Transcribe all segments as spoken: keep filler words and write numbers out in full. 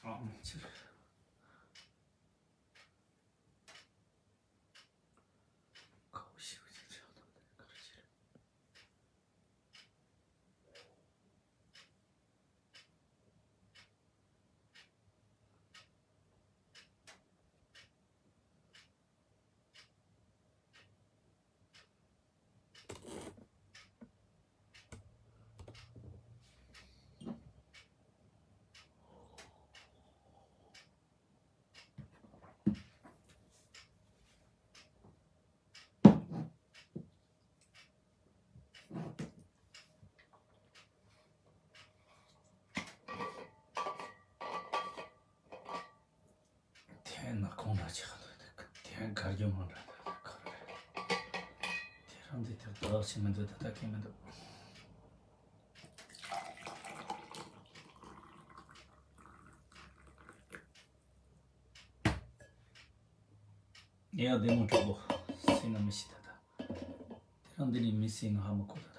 ཨ་མ་ཆི་རེད། ཁོ་ཤི་བ་ཅིག་ཆགས་འདུག་དེ་ག་རེ་བྱེད། དེ་ནག་ཁུང་འདྲ་ཆགས་འདུག་དེ་གར་རྒྱུ་མང་འདྲ་འདུག་ག་རེ་རེད། དེ་རང་འདི་དེར་བདག་བྱེད་མི་འདུག་ད་ལྟ་གི་མི་འདུག་ཡ་བདེ་མོ་གྲོགས་པོ། སྲིད་ན་མི་ཤི་ད་ད། དེ་རང་འདི་ནས་མི་སྲིད་ན་ཧ་མ་གོ་ད་ད།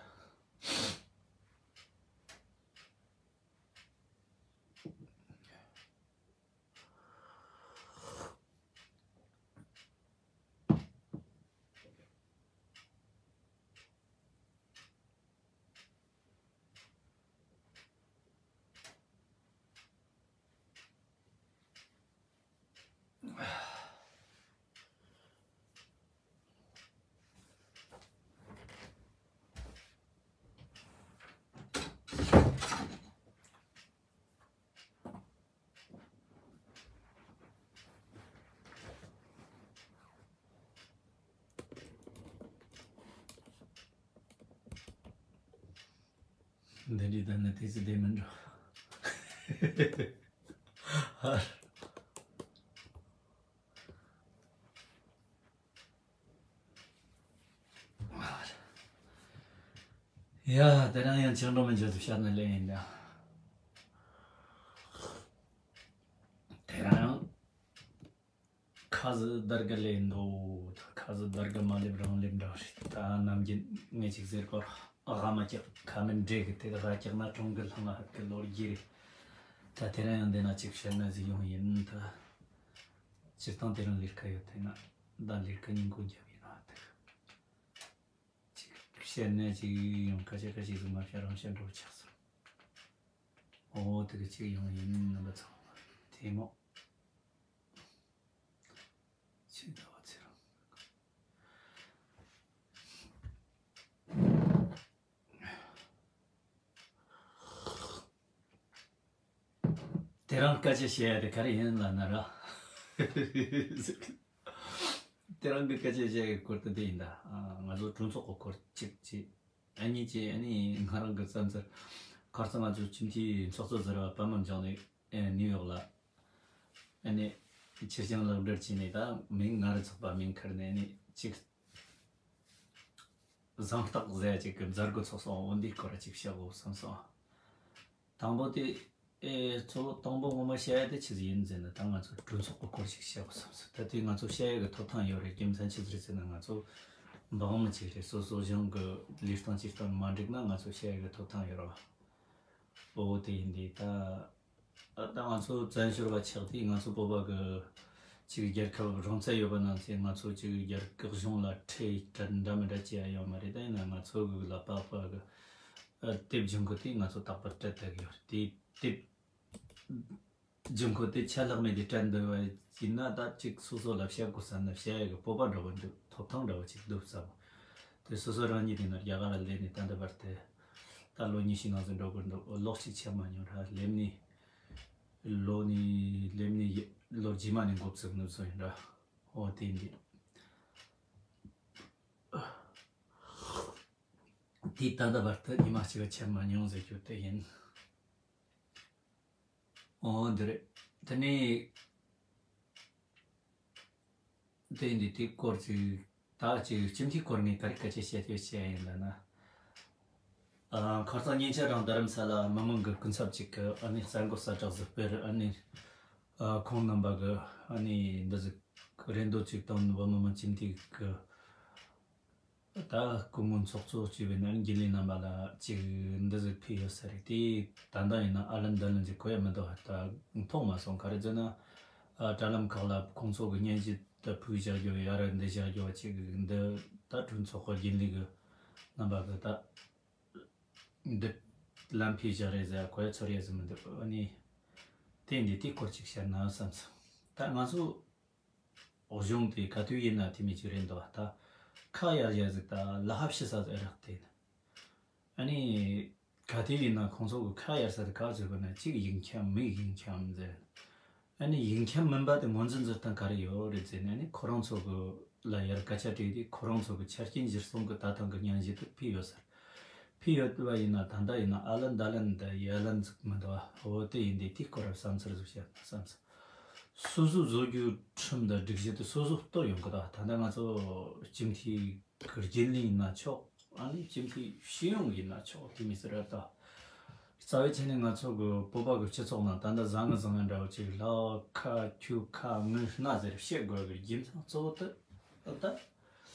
འདི་འདྲའི་ད་ནི་དེ་ཚོ་བདེ་མི་འགྲོ། ཡ་དེ་རང་ཡང་ཆང་འགྲོ་མི་འཇོག་ཏུ་ཤར་ནས་ལེན་ཡིན་ད། དེ་རང་ཡང་ཁ་ཟི་དར་གི་ལེན་འདུག་ཁ་ཟི་དར་གི་མ་ལེབ་རང་ལེབ་འདྲ་རེད། ད་ནམ་རྒྱུན་ངས་ཅིག་ཟེར་གོ་ར་ཨ་མ་ཀྱག་ཁ་མི་འདྲེ་གི་དེ་ལ་ཀྱག་ན་གྲོང་གི་ལྷང་ང་ཧད་གི་ལོར་གྱི་རེད། ད་དེ་རང་ཡང་འདི་ན་ཅིག་བཤད་ན་ཟིག་ཡོང་ཡིན་ད། སྤྱིར་བཏང་དེ་རིང་ལས་ཀ་ཡོད་དེ་ན་ད་ལས་ཀ་ཉིན་གུང་རྒྱབ་ཡིན་ན་ད། ཅིག་བཤད་ན་ཅིག་ཡང་སྐད་ཆ་སྐད་ཆ་ཟིག་མ་བཤད་རང་བཤད་འགྲོ་ཆགས་སོང་། ཨོ་དེ་གི་ཅིག་ཡོང་ཡིན་རྣམ་པ་ཚང་མ་དེ་མོ། ཅིག་ད་བ་ཚེ་རང་དེ་རང་སྐད་ཆ་བཤད་ཡ་དེ་ག་རེ་ཡིན་ལབ་ན་ར། དེ་རང་གི་སྐད་ཆ་བཤད་ཡའི་སྐོར་དེ་འདི་ཡིན་ད། ང་ཚོ་གྲོས་ཚོགས་ཀྱི་སྐོར་གཅིག་བྱས། ཨ་ནི་ཅི་ཨ་ནི་ང་རང་གི་བསམ་ཚུལ། ཁ་སང་ང་ཚོ་སྤྱི་འཐུས་ཚོགས་གཙོ་ཟུར་པ་པད་མ་འབྱུང་གནས་ནིའུ་ཡོག་ལ་ཨ་ནི་ཕྱིར་བྱང་ལག་འབྲེལ་བྱས་ནས་ད་མིང་ང་རུ་ཚོགས་པ་མིང་ཁུར་ནས་ཨ་ནི་གཅིག་གཟེངས་རྟགས་ཟེར་ཅིག་གི་མཛད་སྒོ་ཚོགས་སོང་། འོ་འདིའི་སྐོར་ཅིག་བཤད་དགོས་བསམ་སོང་། དང་པོ་དེ་ཨེ་གཙོ་བོ་དང་པོ་ངོ་མ་བཤད་ཡ་དེ་ཆི་ཟིག་ཡིན་ཟེར་ན། ད་ང་ཚོ་གྲོས་ཚོགས་ཀྱི་སྐོར་ཞིག་བཤད་དགོས་བསམ་སོང་། ད་དེ་ང་ཚོ་བཤད་ཡ་གི་ཐོབ་ཐང་ཡོད་རེད། རྒྱུ་མཚན་ཆི་ཟིག་རེད་ཟེར་ན་ང་ཚོ་འབངས་མི་ཅིག་རེད། སོ་སོ་གཞུང་གི་ལུས་སྟངས་སྤྱིར་བཏང་མ་འགྲིག་ན་ང་ཚོ་བཤད་ཡ་གི་ཐོབ་ཐང་ཡོད་རེད་བ། ཨོ་དེ་ཡིན་དེ་ད། ད་ང་ཚོ་བཙན་བྱོལ་བ་ཆགས་དུས་ང་ཚོ་བོད་པ་གི་ཅིག་རྒྱལ་ཁབ་རང་བཙན་ཡོད་པ་ནང་བཞིན་ང་ཚོ་ཅིག་རྒྱ་གར་གཞུང་ལ་ཁྲལ་སྤྲད་འདྲ་མི་འདྲ་བྱེད་ཡ་ཡོད་མ་རེད། ད་ཡིན་ན་ང་ཚོ་གི་ལ་དྭགས་པ་གི་ཨ་དེབ་སྦྱོང་གི་དུས་ང་ཚོ་རྟག་པར་སྤྲད་བསྡད་ཀྱི་ཡོད་རེད། དེ་དེབ་སྦྱོང་གི་དུས་ཆད་ལྷག་མེད་དེ་སྤྲད་འདོད་པ་ཡིན་ན་ད་ཅིག་སོ་སོ་ལ་བཤད་དགོས་བསམ་ན་བཤད་ཡ་གི་སྤོབས་པ་འདྲ་བོ་འདུག་ཐོབ་ཐང་འདྲ་བོ་ཅིག་འདུག་བསམ། དེ་སོ་སོ་རང་ཉིད་དེ་ན་རྒྱ་གར་ལ་སླེབས་ནས་ད་ལྟ་བར་དུ་ད་ལོ་ཉི་ཤུ་ནང་ཚུད་འགྲོ་དགོས་འདུག་ལོ་གཅིག་ཆད་མ་མྱོང་ར། སླེབས་ནས་ལོ་ནས་སླེབས་ནས་ཡ་ལོ་རྗེས་མ་ནས་འགོ་བཙུགས་ནུབ་སོང་ཡིན་ར། ཨོ་དེ་འདི་དེ་ད་ལྟ་བར་དུ་ཉི་མ་གཅིག་ཆད་མ་མྱོང་ཟེར་རྒྱུ་དེ་ཡིན། ཨོ་འདི་རེད། དེ་ནས་དེ་འདི་དེ་སྐོར་ཅིག་ད་ཅིག་སྤྱི་འཐུས་སྐོར་ངས་ག་རེ་སྐད་ཆ་བཤད་ཡོད་བཤད་ཡིན་ལབ་ན། ཨ་ཁ་སང་ཉིན་ཆད་རང་རྡ་རམ་ས་ལ་མི་མང་གི་སྐུ་ཚབ་ཅིག་གི་ཨ་ནི་གསར་འགོད་གསལ་བསྒྲགས་ཟིག་སྤེལ། ཨ་ནི་ཨ་ཁོང་རྣམ་པ་གི་ཨ་ནི་འདི་ཟིག་རེ་འདོད་ཅིག་དང་བོད་མི་མང་སྤྱི་འཐུས་གི་ ད་སྐུ་ངོ་ཚོགས་གཙོ་བཅས་པའི་ནང་རྒྱུན་ལས་རྣམ་པ་ལ་ཅིག་འདི་ཟིག་ཕུལ་ཡོད་ས་རེད། དེ་ད་ལྟ་ཡིན་ན་ཨ་ལན་ད་ལན་ཅིག་གོ་ཡ་མི་འདུག་ད་མཐོང་མ་སོང་། ག་རེ་ཟེར་ན། ཨ། དྲ་ལམ་ཁག་ལ་ཁོང་ཚོ་གི་སྙན་ཞུ་ད་ཕུལ་བཞག་རྒྱུ་ཡ་ར་འདི་བཞག་རྒྱུ་ཅིག་འདི་ད་གྲོས་ཚོགས་གི་རྒྱུན་ལས་གི་རྣམ་པ་གི་ད་འདི་ལན་ཕུལ་བཞག་རེད་ཟེར་གོ་ཡ་ཚོར་ཡ་ཟིག་མི་འདུག་ཨ་ནི་དེ་འདི་དེ་སྐོར་ཅིག་བཤད་ན་བསམ་སོང་། ད་ང་ཚོ། གཞུང་དེ་ག་དུས་ཡིན་ན་དེ་མི་ཅིག་རེད་འདུག་ད་ཁ་གཡར་ཡ་ཟིག་ད་ལ་ཧབ་ཤི་ས་ཟིག་རག་དེ་ནི། ཨ་ནི་ག་དུས་ཡིན་ན་ཁོང་ཚོ་གི་ཁ་གཡར་ས་དེ་ག་ཟེར་གོ་ན་གཅིག་ཡིག་འཁྱམ་མིག་ཡིག་འཁྱམ་ཟེར། ཨ་ནི་ཡིག་འཁྱམ་མིན་པ་དེ་ངོས་འཛིན་བཟོ་སྟངས་ག་རེ་ཡོད་རེད་ཟེར་ན། ཨ་ནི་ཁོ་རང་ཚོ་གི་ལ་ཡར་སྐད་ཆ་དྲིས་དུས་ཁོ་རང་ཚོ་གི་ཆ་རྐྱེན་གཞིར་བཟུང་གི་ད་ཐེངས་གི་སྙན་ཞུ་དེ་ཕུལ་ཡོད་ཟེར། ཕུལ་ཡོད་པ་ཡིན་ན་ད་ལྟ་ཡིན་ན་ཨ་ལན་ད་ལན་ད་ཡ་ལན་ཟིག་མི་འདུག་འོ་དེ་ཡིན་དུས་དེའི་སྐོར་བསམ་ཚུལ་ཟིག་བཤད་ན་བསམ་སོང་། སོ་སོ་བཟོ་རྒྱུ་ཁྲིམས་དང་སྒྲིག་གཞི་དེ་སོ་སོ་གཏོད་ཡོང་གི་ད། ད་ལྟ་ང་ཚོ་སྤྱི་འཐུས་ཀྱི་རྒྱུན་ལས་ཡིན་ན་ཆོག་ཨ་ནི་སྤྱི་འཐུས་སྤྱི་ཡོངས་ཡིན་ན་ཆོག་དེ་མི་སྲིད་ར་ད། རྩ་བའི་ཆ་ནས་ང་ཚོ་གི་བོད་པ་གི་སྤྱི་ཚོགས་ནང་ད་ལྟ་བཟང་ངན་བཟང་ངན་འདྲ་བོ་ཅིག་ལ་ཁ་ཁྱུ་ཁ་ངུ་སྣ་ཟེར་བཤད་དགོས་གི་རྒྱུ་མཚན་གཙོ་བོ་དེ་ད་ལྟ་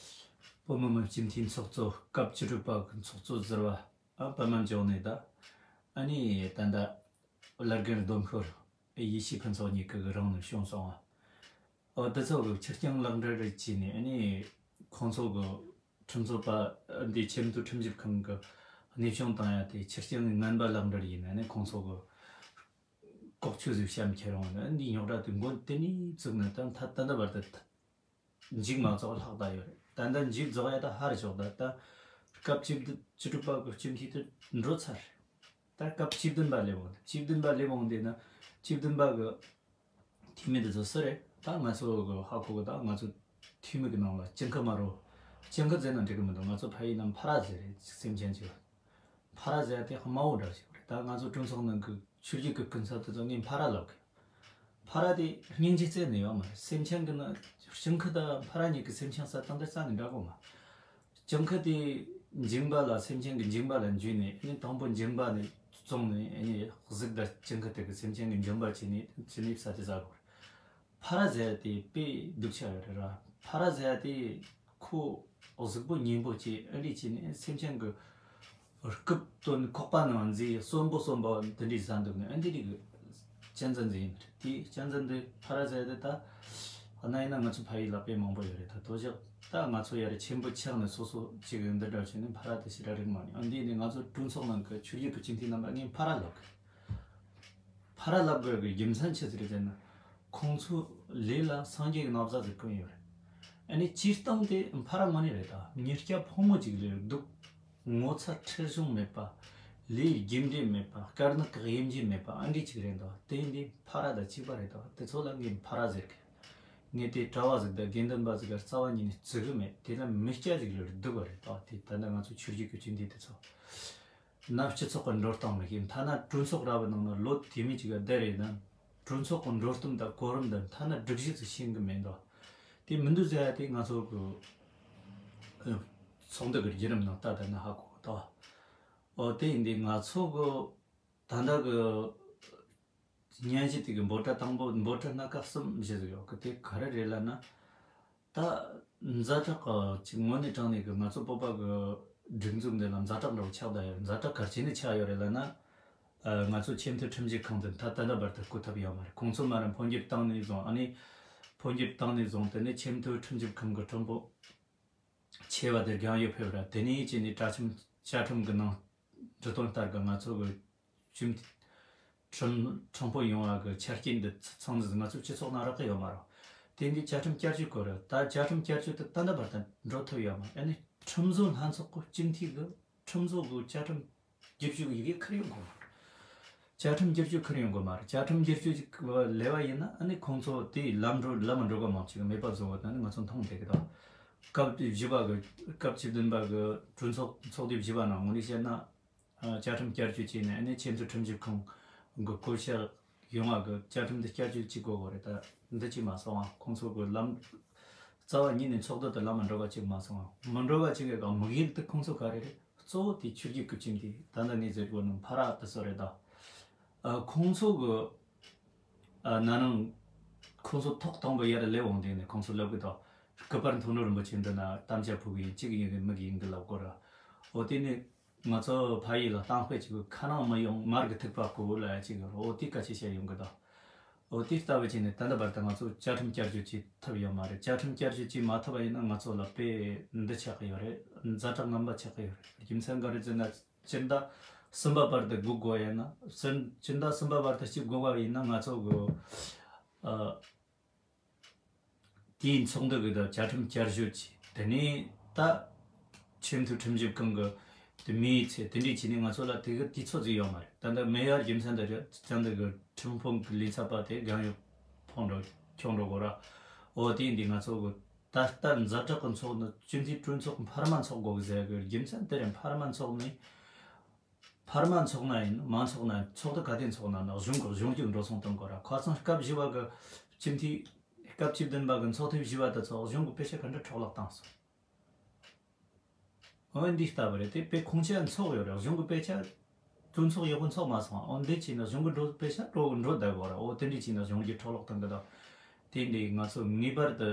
བོད་མི་མང་སྤྱི་འཐུས་ཚོགས་གཙོ་སྐབས་བཅུ་དྲུག་པ་གི་ཚོགས་གཙོ་ཟུར་པ་ཨ་པད་མ་འབྱུང་གནས་ད་ཨ་ནི་ད་ལྟ་བླ་རྒན་སྡོམ་ཤོར་ཡེ་ཤེས་ཕུན་ཚོགས་གཉིས་ཀྱི་རང་ནས་བྱུང་སོང་བ། འོ་དེ་ཚོ་གི་ཆིག་རྐྱང་ལག་འབྲེལ་རེ་བྱས་ནས་ཨ་ནི་ཁོང་ཚོ་གི་ཁྲིམས་རྩོད་པ་འདི་ཆེས་མཐོའི་ཁྲིམས་ཞིབ་ཁང་གི་གནས་དབྱུང་བཏང་ཡ་དེ་ཆིག་རྐྱང་ངན་པ་ལག་འབྲེལ་ཡིན་ན་ཨ་ནི་ཁོང་ཚོ་གི་ལྐོག་ཆོས་ཟིག་བཤམས་ཁྱེར་འོང་ན་འདིའི་རྙོག་དྲ་དེ་མགོ་དེ་ནས་བཙུགས་ན་ད་མཐའ་ད་ལྟ་བར་དུ་མཇུག་མ་རྫོགས་ལྷག་བསྡད་ཡོད་རེད། ད་ལྟ་མཇུག་རྫོགས་ཡ་ད་ཧར་ཞོག་ད་ད་སྐབས་བཅུ་བདུན་བཅུ་དྲུག་པ་གི་སྤྱི་འཐུས་དེ་འགྲོ་ཚར་རེད། ད་སྐབས་བཅུ་བདུན་པ་སླེབས་འོང་། བཅུ་བདུན་པ་སླེབས་འོང་དེ་ན་བཅུ་བདུན་པ་གི་འཐུས་མི་དེ་ཚོ་སུ་རེད། ད་ང་ཚོ་གི་ཧ་གོ་གི་ད་ང་ཚོ་འཐུས་མི་གི་ནང་ལ་སྤྱི་ཁྱབ་མ་རོ། སྤྱི་ཁྱབ་ཟེར་ན་འགྲིག་གི་མི་འདུག་ང་ཚོ་ཕ་ཡུལ་ན་འཕར་བ་ཟེར་རེད། སེམས་ཅན་གྱི་འཕར་བ་ཟེར་ཡ་དེ་དམའ་བོ་འདྲ་ཞིག་རེད། ད་ང་ཚོ་གྲོས་ཚོགས་ནང་གི་ཆོས་བརྒྱུད་ཀྱི་སྐུ་ཚབ་དེ་ཚོ་ངས་འཕར་བ་ལབ་གི། འཕར་བ་དེ་སྙིང་རྗེ་རྩད་ནས་ཡོད་མ་རེད། སེམས་ཅན་གྱི་ནི་སྤྱི་ཁྱབ་དང་འཕར་བ་གཉིས་ཀྱི་སེམས་ཅན་ས་སྟེང་དེ་རྩ་ནས་འདྲ་གོ་མ། སྤྱི་ཁྱབ་དེ་མཇིང་པ་ལ་སེམས་ཅན་གྱི་མཇིང་པ་ལ་འཇུས་ནས་ཨ་ནི་དང་པོ་མཇིང་པ་ནས་བཙོང་ནས་ཨ་ནི་གཟུགས་དང་སྤྱི་ཁྱབ་དེ་གི་སེམས་ཅན་གྱི་མཇིང་པ་བྱས་ནས་ཅི་ནས་ས་དེ་ཟ་དགོས་རེད། འཕར་བ་ཟེར་ཡ་དེ་དཔེ་སྡུག་ཆགས་ཡོད་རེད་ར། འཕར་བ་ཟེར་ཡ་དེ་ཁོ་གཟུགས་པོ་ཉེན་པོ་བྱས་ཨ་འདྲས་བྱས་ནས་སེམས་ཅན་གྱི་རྐུབ་བཏོན་ཁོག་པ་ནང་འཛུལ་གསོན་པོ་གསོན་པོ་འདི་འདྲས་ཟ་འདུག་ནས་ཨ་འདི་རིགས་གཅན་གཟན་འདི་ཡིན་པ་རེད། དེ་གཅན་གཟན་འདི་འཕར་བ་ཟེར་ཡ་དེ་ད་གནའ་ཡིན་ན་ང་ཚོ་ཕ་ཡུལ་ལ་དཔེ་མང་པོ་ཡོད་རེད། ད་དོ་ཅོག་ད་ང་ཚོ་ཡ་རེ་ཆེན་པོ་ཆགས་ནས་སོ་སོ་གཅིག་འདི་འདྲ་བྱས་ནས་འཕར་བ་དེ་ཞེ་དྲག་རིག་མ་ནི་ཨ་འདི་ནས་ང་ཚོ་གྲོས་ཚོགས་ནང་གི་ཆོས་བརྒྱུད་ཀྱི་སྤྱི་འཐུས་རྣམ་པ་ངས་འཕར་བ་ལབ་གི། འཕར་བ་ལབ་དགོས་ཀྱི་རྒྱུ་མཚན་ཆི་ཟིག་རེད་ཟེར་ན། ཁོང་ཚོའི་ལས་ལ་སངས་རྒྱས་ཀྱི་ན་བཟའ་ཟིག་གོན་ཡོད་རེད། ཨ་ནི་སྤྱིར་བཏང་དེ་འཕར་བ་དངོས་གནས་རེད་ད། མྱི་སྐྱ་ཕོ་མོ་ཅིག་ལས་སྡུག་ངོ་ཚ་ཁྲེལ་གཞུང་མེད་པ། ལས་རྒྱུ་འབྲས་མེད་པ། དཀར་ནག་གི་དབྱེ་འབྱེད་མེད་པ་ཨ་འདྲས་ཅིག་རེད་ད། དེ་འདི་འཕར་བ་དང་གཅིག་པ་རེད་ད། དེ་ཚོ་ལ་ངས་འཕར་བ་ཟེར་གི། ངས་དེ་གྲྭ་བ་ཟིག་དང་དགེ་འདུན་པ་ཟིག་ག་རྩ་བ་ཉིད་ནས་བརྩི་གི་མེད། དེ་ལ་མི་སྐྱ་ཟིག་ལས་སྡུག་པ་རེད་ད། དེ་ད་ལྟ་ང་ཚོ་ཆོས་བརྒྱུད་ཀྱི་སྤྱི་འཐུས་དེ་ཚོ། ན་སྤྱི་ཚོགས་ཀྱི་འགྲོ་སྟངས་མི་ཤེས། ཐ་ན་གྲོས་ཚོགས་ར་བའི་ནང་ན་ལོ་དུས་མིན་གཅིག་ག་བསྡད་རེད་ན། གྲོས་ཚོགས་ཀྱི་འགྲོ་སྟངས་དང་གོ་རིམ་དང་ཐ་ན་སྒྲིག་གཞི་ཚོ་ཤེས་གི་མེད་འདུག་དེ་མི་འདུག་ཟེར་ཡ་དེ་ང་ཚོ་གི་ཨ་ཚོགས་འདུ་གི་བརྒྱུད་རིམ་ནང་ལྟ་ད་ན་ཧ་གོ་གི་འདུག་འོ་དེ་ཡིན་དུས་ང་ཚོ་གི་ད་ལྟ་གི་སྙན་ཞུ་དེ་གི་འབོད་སྒྲ་དང་པོ། འབོད་སྒྲ་སྣ་ཁ་གསུམ་བཞི་ཟིག་ཡོད་གི། དེ་ག་རེ་རེད་ལབ་ན། ད་ཛ་དྲག་གི་ཅིག་དངོས་གནས་དྲང་གནས་ཀྱི་ང་ཚོ་བོད་པ་གི་སྒྲིག་འཛུགས་འདི་ལ་ཛ་དྲག་འདྲ་བོ་ཆགས་བསྡད་ཡོད། ཛ་དྲག་ག་རེ་བྱས་ནས་ཆགས་ཡོད་རེད་ལབ་ན། ཨ། ང་ཚོ་ཆེས་མཐོའི་ཁྲིམས་ཞིབ་ཁང་དུ་ད་ད་ལྟ་བར་དུ་བསྐོ་ཐབས་ཡོད་མ་རེད། ཁོང་ཚོ་མ་རེད། འཕོ་འགྱུར་བཏང་ནས་བཟུང་། ཨ་ནི་འཕོ་འགྱུར་བཏང་ནས་བཟུང་དེ་ནས་ཆེས་མཐོའི་ཁྲིམས་ཞིབ་ཁང་གི་ཁྲིམས་དཔོན་ཆེ་བ་དེ་རྒན་ཡོལ་ཕེབས་ར། དེ་ནས་བྱས་ནས་བཅའ་ཁྲིམས་བཅའ་ཁྲིམས་ཀྱི་ནང་འབྲི་དོན་ལྟར་གྱི་ང་ཚོ་གི་ཁྲིམས་ཁྲིམས་དཔོན་ཡོང་བ་གི་ཆ་རྐྱེན་འདི་ཚང་ཚང་ང་ཚོའི་སྤྱི་ཚོགས་ནང་རག་གི་ཡོད་མ་རེད། དེ་འདི་བཅའ་ཁྲིམས་བསྐྱར་བཅོས་དགོས་རེད། ད་བཅའ་ཁྲིམས་བསྐྱར་བཅོས་དེ་ད་ལྟ་བར་དུ་འགྲོ་ཐུབ་ཡོད་མ་རེད། ཨ་ནི་ཁྲིམས་བཟོ་ལྷན་ཚོགས་ཀྱི་སྤྱི་འཐུས་ཀྱི་ཁྲིམས་བཟོ་གི་བཅའ་ཁྲིམས་བསྒྱུར་བཅོས་ཀྱི་ཡི་གེ་ཁུར་ཡོང་གོ་མ་རེད། བཅའ་ཁྲིམས་བསྒྱུར་བཅོས་ཁུར་ཡོང་གོ་མ་རེད། བཅའ་ཁྲིམས་བསྒྱུར་བཅོས་ཅིག་ལས་པ་ཡིན་ན་ཨ་ནི་ཁོང་ཚོ་དེའི་ལམ་འགྲོ་ལམ་མ་འགྲོ་གི་མང་ཆེ་གི་མེད་པ་བཟོ་བ་དང་ནི་ང་ཚོ་མཐོང་བསྡད་གི་དང་། སྐབས་བཅུ་བཞི་པ་གི་སྐབས་བཅུ་བདུན་པ་གི་གྲོས་ཚོགས་ཚོགས་དུས་བཞི་པ་ནང་དངོས་གནས་བཤད་ན། ཨ། བཅའ་ཁྲིམས་བསྐྱར་བཅོས་བྱས་ནས་ཨ་ནི་ཆེས་མཐོའི་ཁྲིམས་ཞིབ་ཁང་གི་བསྐོ་གཞག་ཡོང་བ་གི་བཅའ་ཁྲིམས་འདི་བསྐྱར་བཅོས་བྱེད་དགོས་གོ་རེད། ད་འདི་གཅིག་མ་སོང་ང་། ཁོང་ཚོ་གི་ལམ་རྩ་བ་ཉིད་ནས་ཚོགས་འདུ་དེ་ལམ་མ་འགྲོ་བ་གཅིག་མ་སོང་ང་། མ་འགྲོ་བ་གཅིག་གི་དམིགས་ཡུལ་དེ་ཁོང་ཚོ་ག་རེ་རེད། གཙོ་བོ་དེ་ཆོས་བརྒྱུད་ཀྱི་སྤྱི་འཐུས་ད་ལྟ་ངས་ཟེར་དགོས་ནི་འཕར་བ་དེ་ཚོ་རེད་ད། ཨ། ཁོང་ཚོ་གི་ཨ། ན་ནིང་ཁོང་ཚོ་ཐོག་དང་པོ་ཡར་སླེབས་འོང་དུས་ནས་ཁོང་ཚོ་ལབ་གི་འདུག་སྐུ་པར་མཐོང་གྲོལ་རིན་པོ་ཆེ་འདི་ན་དམ་བཅའ་ཕུལ་གི་ཡིན། གཅིག་ཡིན་གི་མིག་ཡིན་གི་ལབ་དགོས་ར། འོ་དེ་ནི་ང་ཚོ་ཕ་ཡུལ་ལ་གཏམ་དཔེ་གཅིག་གི་ཁ་ནང་མི་ཡོང་མར་གི་ཐིགས་པ་བརྐོ་ལ་ཡ་གཅིག་གི་ར། འོ་དེ་སྐད་ཆ་བཤད་ཡོང་གི་དང་། འོ་དེ་ལྟ་བུ་བྱས་ནས་ད་ལྟ་བར་དུ་ང་ཚོ་བཅའ་ཁྲིམས་བསྐྱར་བཅོས་བྱེད་ཐུབ་ཡོད་མ་རེད། བཅའ་ཁྲིམས་བསྐྱར་བཅོས་བྱེད་མ་ཐུབ་པ་ཡིན་ན་ང་ཚོ་ལ་དཔེ་འདི་ཆགས་ཀྱི་ཡོད་རེད། ཛ་དྲག་ངན་པ་ཆགས་ཀྱི་ཡོད་རེད། རྒྱུ་མཚན་ག་རེ་ཟེར་ན་སྤྱི་ཟླ་གསུམ་པ་བར་དུ་སྒུག་དགོས་ཡིན་ན། སྤྱི་ཟླ་གསུམ་པ་བར་དུ་གཅིག་སྒུག་པ་ཡིན་ན་ང་ཚོ་གི་ཨ། དེའི་ཚོགས་འདུ་གི་ད་བཅའ་ཁྲིམས་བསྐྱར་བཅོས་བྱས། དེ་ནས་ད་ཆེས་མཐོའི་ཁྲིམས་ཞིབ་ཁང་གི་དེ་མིའི་ཚེ་དེ་འདྲས་བྱས་ནས་ང་ཚོ་ལ་དེ་གི་དུས་ཚོད་ཅིག་ཡོད་མ་རེད། ད་ལྟ་མེད་ཡ་རྒྱུ་མཚན་དེ་རེད། ད་ལྟ་གི་ཁྲིམས་དཔོན་གི་ལས་ཚབ་པ་དེ་རྒན་ཡོལ་ཕོག་འགྲོ་ཁྱོག་འགྲོ་དགོས་ར། འོ་དེ་འདི་ང་ཚོ་གི་ད་ལྟ་ཛ་དྲག་གི་ཚོགས་འདུ་སྤྱི་འཐུས་གྲོས་ཚོགས་འཕར་མ་འཚོགས་དགོས་གི་ཟེར་གི་རྒྱུ་མཚན་དེ་རེད། འཕར་མ་འཚོགས་ནས། འཕར་མ་འཚོགས་ན་ཡིན་མ་འཚོགས་ན་ཚོགས་འདུ་ག་དེ་འཚོགས་ན་ན་གཞུང་གི་གཞུང་རྒྱུགས་འགྲོ་སོང་གཏོང་དགོས་ར། ཁ་སང་སྐབས་བཞི་བ་གི་སྤྱི་འཐུས་སྐབས་བཅུ་བདུན་པ་གི་ཚོགས་ཐེངས་བཞི་བ་དེ་ཚོགས་གཞུང་གི་དཔེ་ཆ་ག་འདྲ་འཕྲོ་བརླག་བཏང་སོང་། འོ་འདི་ལྟ་བུ་རེད། དེ་དཔེ་ཁུངས་ཆད་འཚོགས་ཡོད་རེད། གཞུང་གི་དཔེ་ཆ་གྲོས་ཚོགས་ཡག་པོ་འཚོགས་མ་སོང་། འོ་འདི་བྱས་ན་གཞུང་གི་འགྲོ་དཔེ་ཆ་འགྲོ་འགྲོ་བསྡད་དགོས་ར། འོ་དེ་འདྲ་བྱས་ན་གཞུང་གི་འཕྲོ་བརླག་བཏང་གི་དང་། དེ་འདི་ང་ཚོ་ངེས་པར་དུ་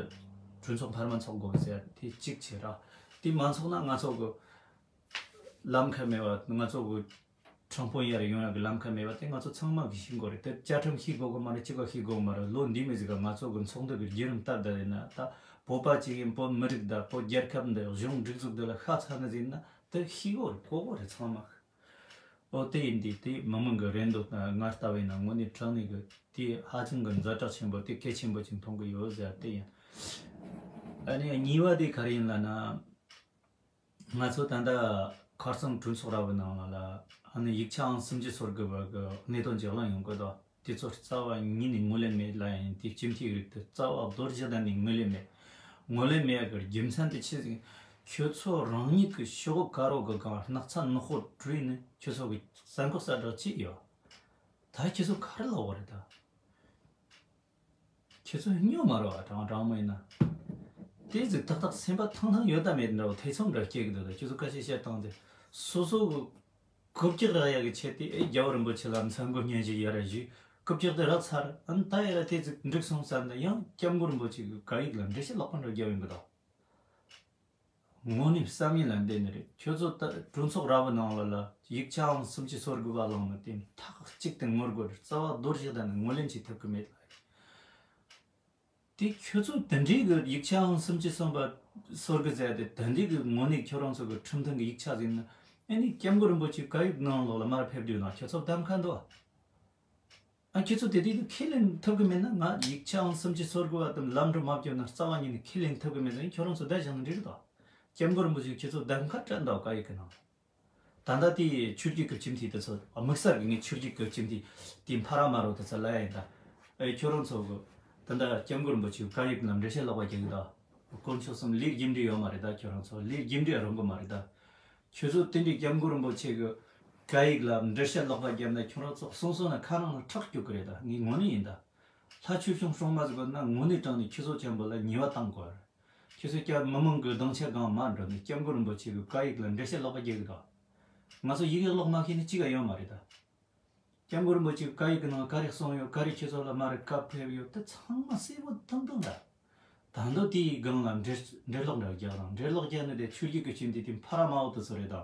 གྲོས་ཚོགས་འཕར་མ་འཚོགས་དགོས་ཟེར་དེ་གཅིག་བྱས་ར། དེ་མ་འཚོགས་ན་ང་ཚོ་གི་ལམ་ཁ་མེད་པ། ང་ཚོ་གི་ཁྲིམས་དཔོན་ཡར་ཡོང་ཡག་གི་ལམ་ཁ་མེད་པ་དེ་ང་ཚོ་ཚང་མ་གིས་ཤེས་དགོས་རེད། དེ་བཅའ་ཁྲིམས་ཤེས་དགོས་གི་མ་རེད། གཅིག་ག་ཤེས་དགོས་གི་མ་རེད། ལོ་འདི་མོ་ཟིག་ག་ང་ཚོ་གི་ཚོགས་འདུ་གི་བརྒྱུད་རིམ་ལྟར་བསྡད་ཡིན་ན། ད་བོད་པ་གཅིག་ཡིན། བོད་མི་རིགས་དང་བོད་རྒྱལ་ཁབ་འདི་གཞུང་སྒྲིག་འཛུགས་འདི་ལ་ཤ་ཚ་ནི་ཟིག་ཡིན་ན་དེ་ཤེས་དགོས་རེད། གོ་དགོས་རེད་ཚང་མ། ཨོ་དེ་ཡིན་དུས་དེ་མི་མང་གི་རེ་འདོད་ང་ལྟ་བས་ན་དངོས་གནས་དྲང་གནས་གི་དེ་ཧ་ཅང་གི་ཛ་དྲག་ཆེན་པོ་དེ་གལ་ཆེན་པོ་ཅིག་མཐོང་གི་ཡོད་ཟེར་དེ་ཡིན། ཨ་ནི་གཉིས་པ་དེ་ག་རེ་ཡིན་ལབ་ན། ང་ཚོ་ད་ལྟ་ཁ་སང་གྲོས་ཚོགས་ར་བའི་ནང་ལ་ལ་ཨ་ནི་ཡིག་ཆའང་སུམ་ཅུ་སོ་དགུ་བ་གི་གནད་དོན་ཅིག་གླེང་ཡོང་གི་འདུག་དེ་ཚོ་རྩ་བ་ཉིད་ནས་ངོས་ལེན་མེད་ལབ་ཡིན། དེ་སྤྱི་འཐུས་རིགས་དེ་རྩ་བ་རྡོ་རྗེ་གདན་ནས་ངོས་ལེན་མེད། ངོས་ལེན་མེད་ཡག་གི་རྒྱུ་མཚན་དེ་ཆི་ཟིག་ཁྱོད་ཚོ་རང་ཉིད་ཀྱི་ཤོག་གུ་དཀར་པོ་གི་སྒང་སྣག་ཚ་ནག་པོ་བྲུས་ནས་ཁྱོད་ཚོ་གི་བཙན་ཁོག་གསལ་བསྒྲགས་ཅིག་ཡོད། ད་ཁྱོད་ཚོ་ག་རེ་ལབ་པ་རེད་ད། ཁྱེད་ཚོ་སྨྱོ་མ་རེད་བ། དྲང་དྲང་མོ་ཡིན་ན། དེ་ཟིག་ཏག་ཏག་སེམས་པ་ཐང་ཐང་ཡོད་དམ་མེད་འདྲ་བོ་ཐེ་ཚོམ་འདྲ་སྐྱེ་གི་འདུག་ད་ཁྱེད་ཚོ་སྐད་ཆ་བཤད་སྟངས་དེ་སོ་སོ་གི་རྐུབ་བཀྱག་རག་ཡག་གི་ཆེད་དེ། ཨེ་རྒྱལ་བ་རིན་པོ་ཆེ་ལ་མཚན་གུ་སྙན་ཞུ་ཡར་ར་ཞུས། རྐུབ་བཀྱག་དེ་རག་ཚར། ཨ་ནི་ད་ཡར་ར་དེ་ཟིག་འགྲིག་སོང་བསམ་ན་ཡང་སྐྱབས་མགོན་རིན་པོ་ཆེ་གི་བཀའ་ཡིག་ལ་འགྲེལ་བཤད་ལོག་པ་འདྲ་བརྒྱབ་ཡོང་གི་འདུག་དངོས་གནས་བསམ་ཡུལ་ལ་འདས་ནི་རེད། ཁྱོད་ཚོ་ད་གྲོས་ཚོགས་ར་བའི་ནང་ལ་ལ་ཡིག་ཆའང་སུམ་ཅུ་སོ་དགུ་བ་བླངས་ནས་དེ་ཐག་གཅིག་ཏུ་ངོ་རྒོལ་རྩ་བ་རྡོ་རྗེ་གདན་ནས་ངོས་ལེན་བྱེད་ཐུབ་ཀྱི་མེད་ལ། དེ་ཁྱོད་ཚོ་དེ་འདྲའི་གི་ཡིག་ཆའང་སུམ་ཅུ་སོ་དགུ་ཟེར་དེ་དེ་འདྲའི་གི་དངོས་གནས་ཁྱོད་རང་ཚོ་གི་ཁྲིམས་མཐུན་གི་ཡིག་ཆ་ཟིན་ན། ཨ་ནི་སྐྱབས་མགོན་རིན་པོ་ཆེའི་བཀའ་ཡིག་ནང་ལོགས་ལ་མར་ཕེབས་དུས་ན་ཁྱོད་ཚོ་གདམ་ཁ་འདུག་ཨ། ཁྱེད་ཚོ་དེ་དུས་ཁས་ལེན་ཐུབ་གི་མེད་ན། ང་ཡིག་ཆའང་སུམ་ཅུ་སོ་དགུ་བ་དང་ལམ་འགྲོ་མ་བརྒྱབ་ན་རྩ་བ་ཉིད་ནས་ཁས་ལེན་ཐུབ་གི་མེད་ན་ཁྱོད་རང་ཚོ་བསྡད་བཞག་ན་འགྲིག་གི་འདུག་སྐྱབས་མགོན་རིན་པོ་ཆེ་ཁྱེད་ཚོ་གདམ་ཁ་སྤྲད་འདུག་བཀའ་ཡིག་གི་ནང་། ད་ལྟ་དེ་ཆོས་བརྒྱུད་ཀྱི་སྤྱི་འཐུས་དེ་ཚོ་དམིགས་བསལ་གྱི་ངས་ཆོས་བརྒྱུད་ཀྱི་སྤྱི་འཐུས་དེ་འཕར་མ་རོ་དེ་ཚོ་ལ་ཡ་ཡིན་ད། ཨེ་ཁྱོད་རང་ཚོ་གི་ད་ལྟ་སྐྱབས་མགོན་རིན་པོ་ཆེའི་བཀའ་ཡིག་ལ་འགྲེལ་བཤད་ལོག་པ་རྒྱག་གི་འདུག་དཀོན་མཆོག་གསུམ་ལས་རྒྱུ་འབྲས་ཡོད་མ་རེད་ད། ཁྱོད་རང་ཚོ་ལས་རྒྱུ་འབྲས་རུང་གི་མ་རེད་ད། ཁྱོད་ཚོ་དེ་འདྲའི་སྐྱབས་མགོན་རིན་པོ་ཆེ་གི་བཀའ་ཡིག་ལ་འགྲེལ་བཤད་ལོག་པ་བརྒྱབ་ན་ཁྱོད་རང་ཚོ་གསུང་སོང་ན་ཁ་ནང་ལ་ཁྲག་སྐྱུག་གི་རེད་ད། ངས་དངོས་གནས་ཡིན་ད། ལྷ་ཆོས་སྐྱོང་སྲུང་མ་ཟིག་དགོས་ན་དངོས་གནས་དྲང་ནས་ཁྱེད་ཚོ་ཆེན་པོ་ལ་ཉེས་པ་བཏང་དགོས། ཁྱེད་ཚོ་སྐྱབས་མི་མང་གི་སྡིངས་ཆ་སྒང་མར་འགྲོ་ནས་སྐྱབས་མགོན་རིན་པོ་ཆེ་གི་བཀའ་ཡིག་ལ་འགྲེལ་བཤད་ལོག་པ་རྒྱག་གི་ད། ང་ཚོ་ཡི་གེ་ཀློག་མ་ཤེས་ནི་གཅིག་ཀ་ཡོད་མ་རེད་ད། སྐྱབས་མགོན་རིན་པོ་ཆེ་བཀའ་ཡིག་གི་ནང་ག་རེ་གསུངས་ཡོད། ག་རེ་ཁྱེད་ཚོ་ལ་མ་རེད་བཀའ་ཕེབས་ཡོད་དེ་ཚང་མ་གསལ་པོ་ཐང་ཐང་རེད། ད་འདོད་དེའི་སྒང་ལ་འགྲེལ་འགྲེལ་ལོག་འདྲ་རྒྱག་དང་། འགྲེལ་ལོག་རྒྱག་ནི་དེ་ཆོས་བརྒྱུད་ཀྱི་སྤྱི་འཐུས་དེ་འཕར་མ་འོ་དེ་ཚོ་རེད་ད།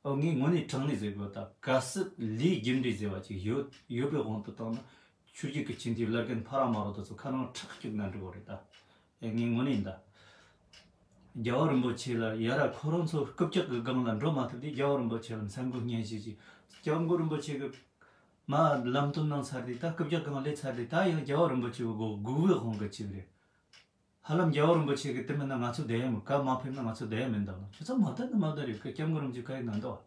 ཨོ་ངས་དངོས་གནས་དྲང་གནས་ཟེར་དགོས་ད། གལ་སྲིད་ལས་རྒྱུ་འབྲས་ཟེར་བ་ཅིག་ཡོད་ཡོད་པའི་དབང་དུ་བཏང་ན་ཆོས་བརྒྱུད་ཀྱི་སྤྱི་འཐུས་བླ་རྒན་འཕར་མ་འོ་དེ་ཚོ་ཁ་ནང་ཁྲག་སྐྱུག་ན་འགྲིག་གོ་རེད་ད། ཨེ་ངས་དངོས་གནས་ཡིན་ད། རྒྱལ་བ་རིན་པོ་ཆེ་ལ་ཡ་ར་ཁོ་རང་ཚོ་རྐུབ་བཀྱག་གི་སྒང་ལ་འགྲོ་མ་ཐུབ་དུས་རྒྱལ་བ་རིན་པོ་ཆེ་ལ་མཚན་གུ་སྙན་ཞུ་ཅིག་སྐྱབས་མགོན་རིན་པོ་ཆེ་གི་མ་ལམ་སྟོན་གནང་ཚར་དུས་ད་རྐུབ་བཀྱག་སྒང་སླེབས་ཚར་དུས་ད་ཡང་རྒྱལ་བ་རིན་པོ་ཆེ་གི་སྒོ་སྒུག་པའི་དབང་གི་ཅིག་རེད། ཧ་ལམ་རྒྱལ་བ་རིན་པོ་ཆེ་གི་དེ་མིན་ན་ང་ཚོ་བསྡད་ཡ་མི་བཀའ་མ་ཕེབས་ན་ང་ཚོ་བསྡད་ཡ་མིན་འདུག་ན་ཁྱོད་ཚོ་མ་བསྡད་ན་མ་བསྡད་རེད། སྐྱབས་མགོན་རིན་པོ་ཆེ་བཀའ་ཡིག་གནང་འདུག་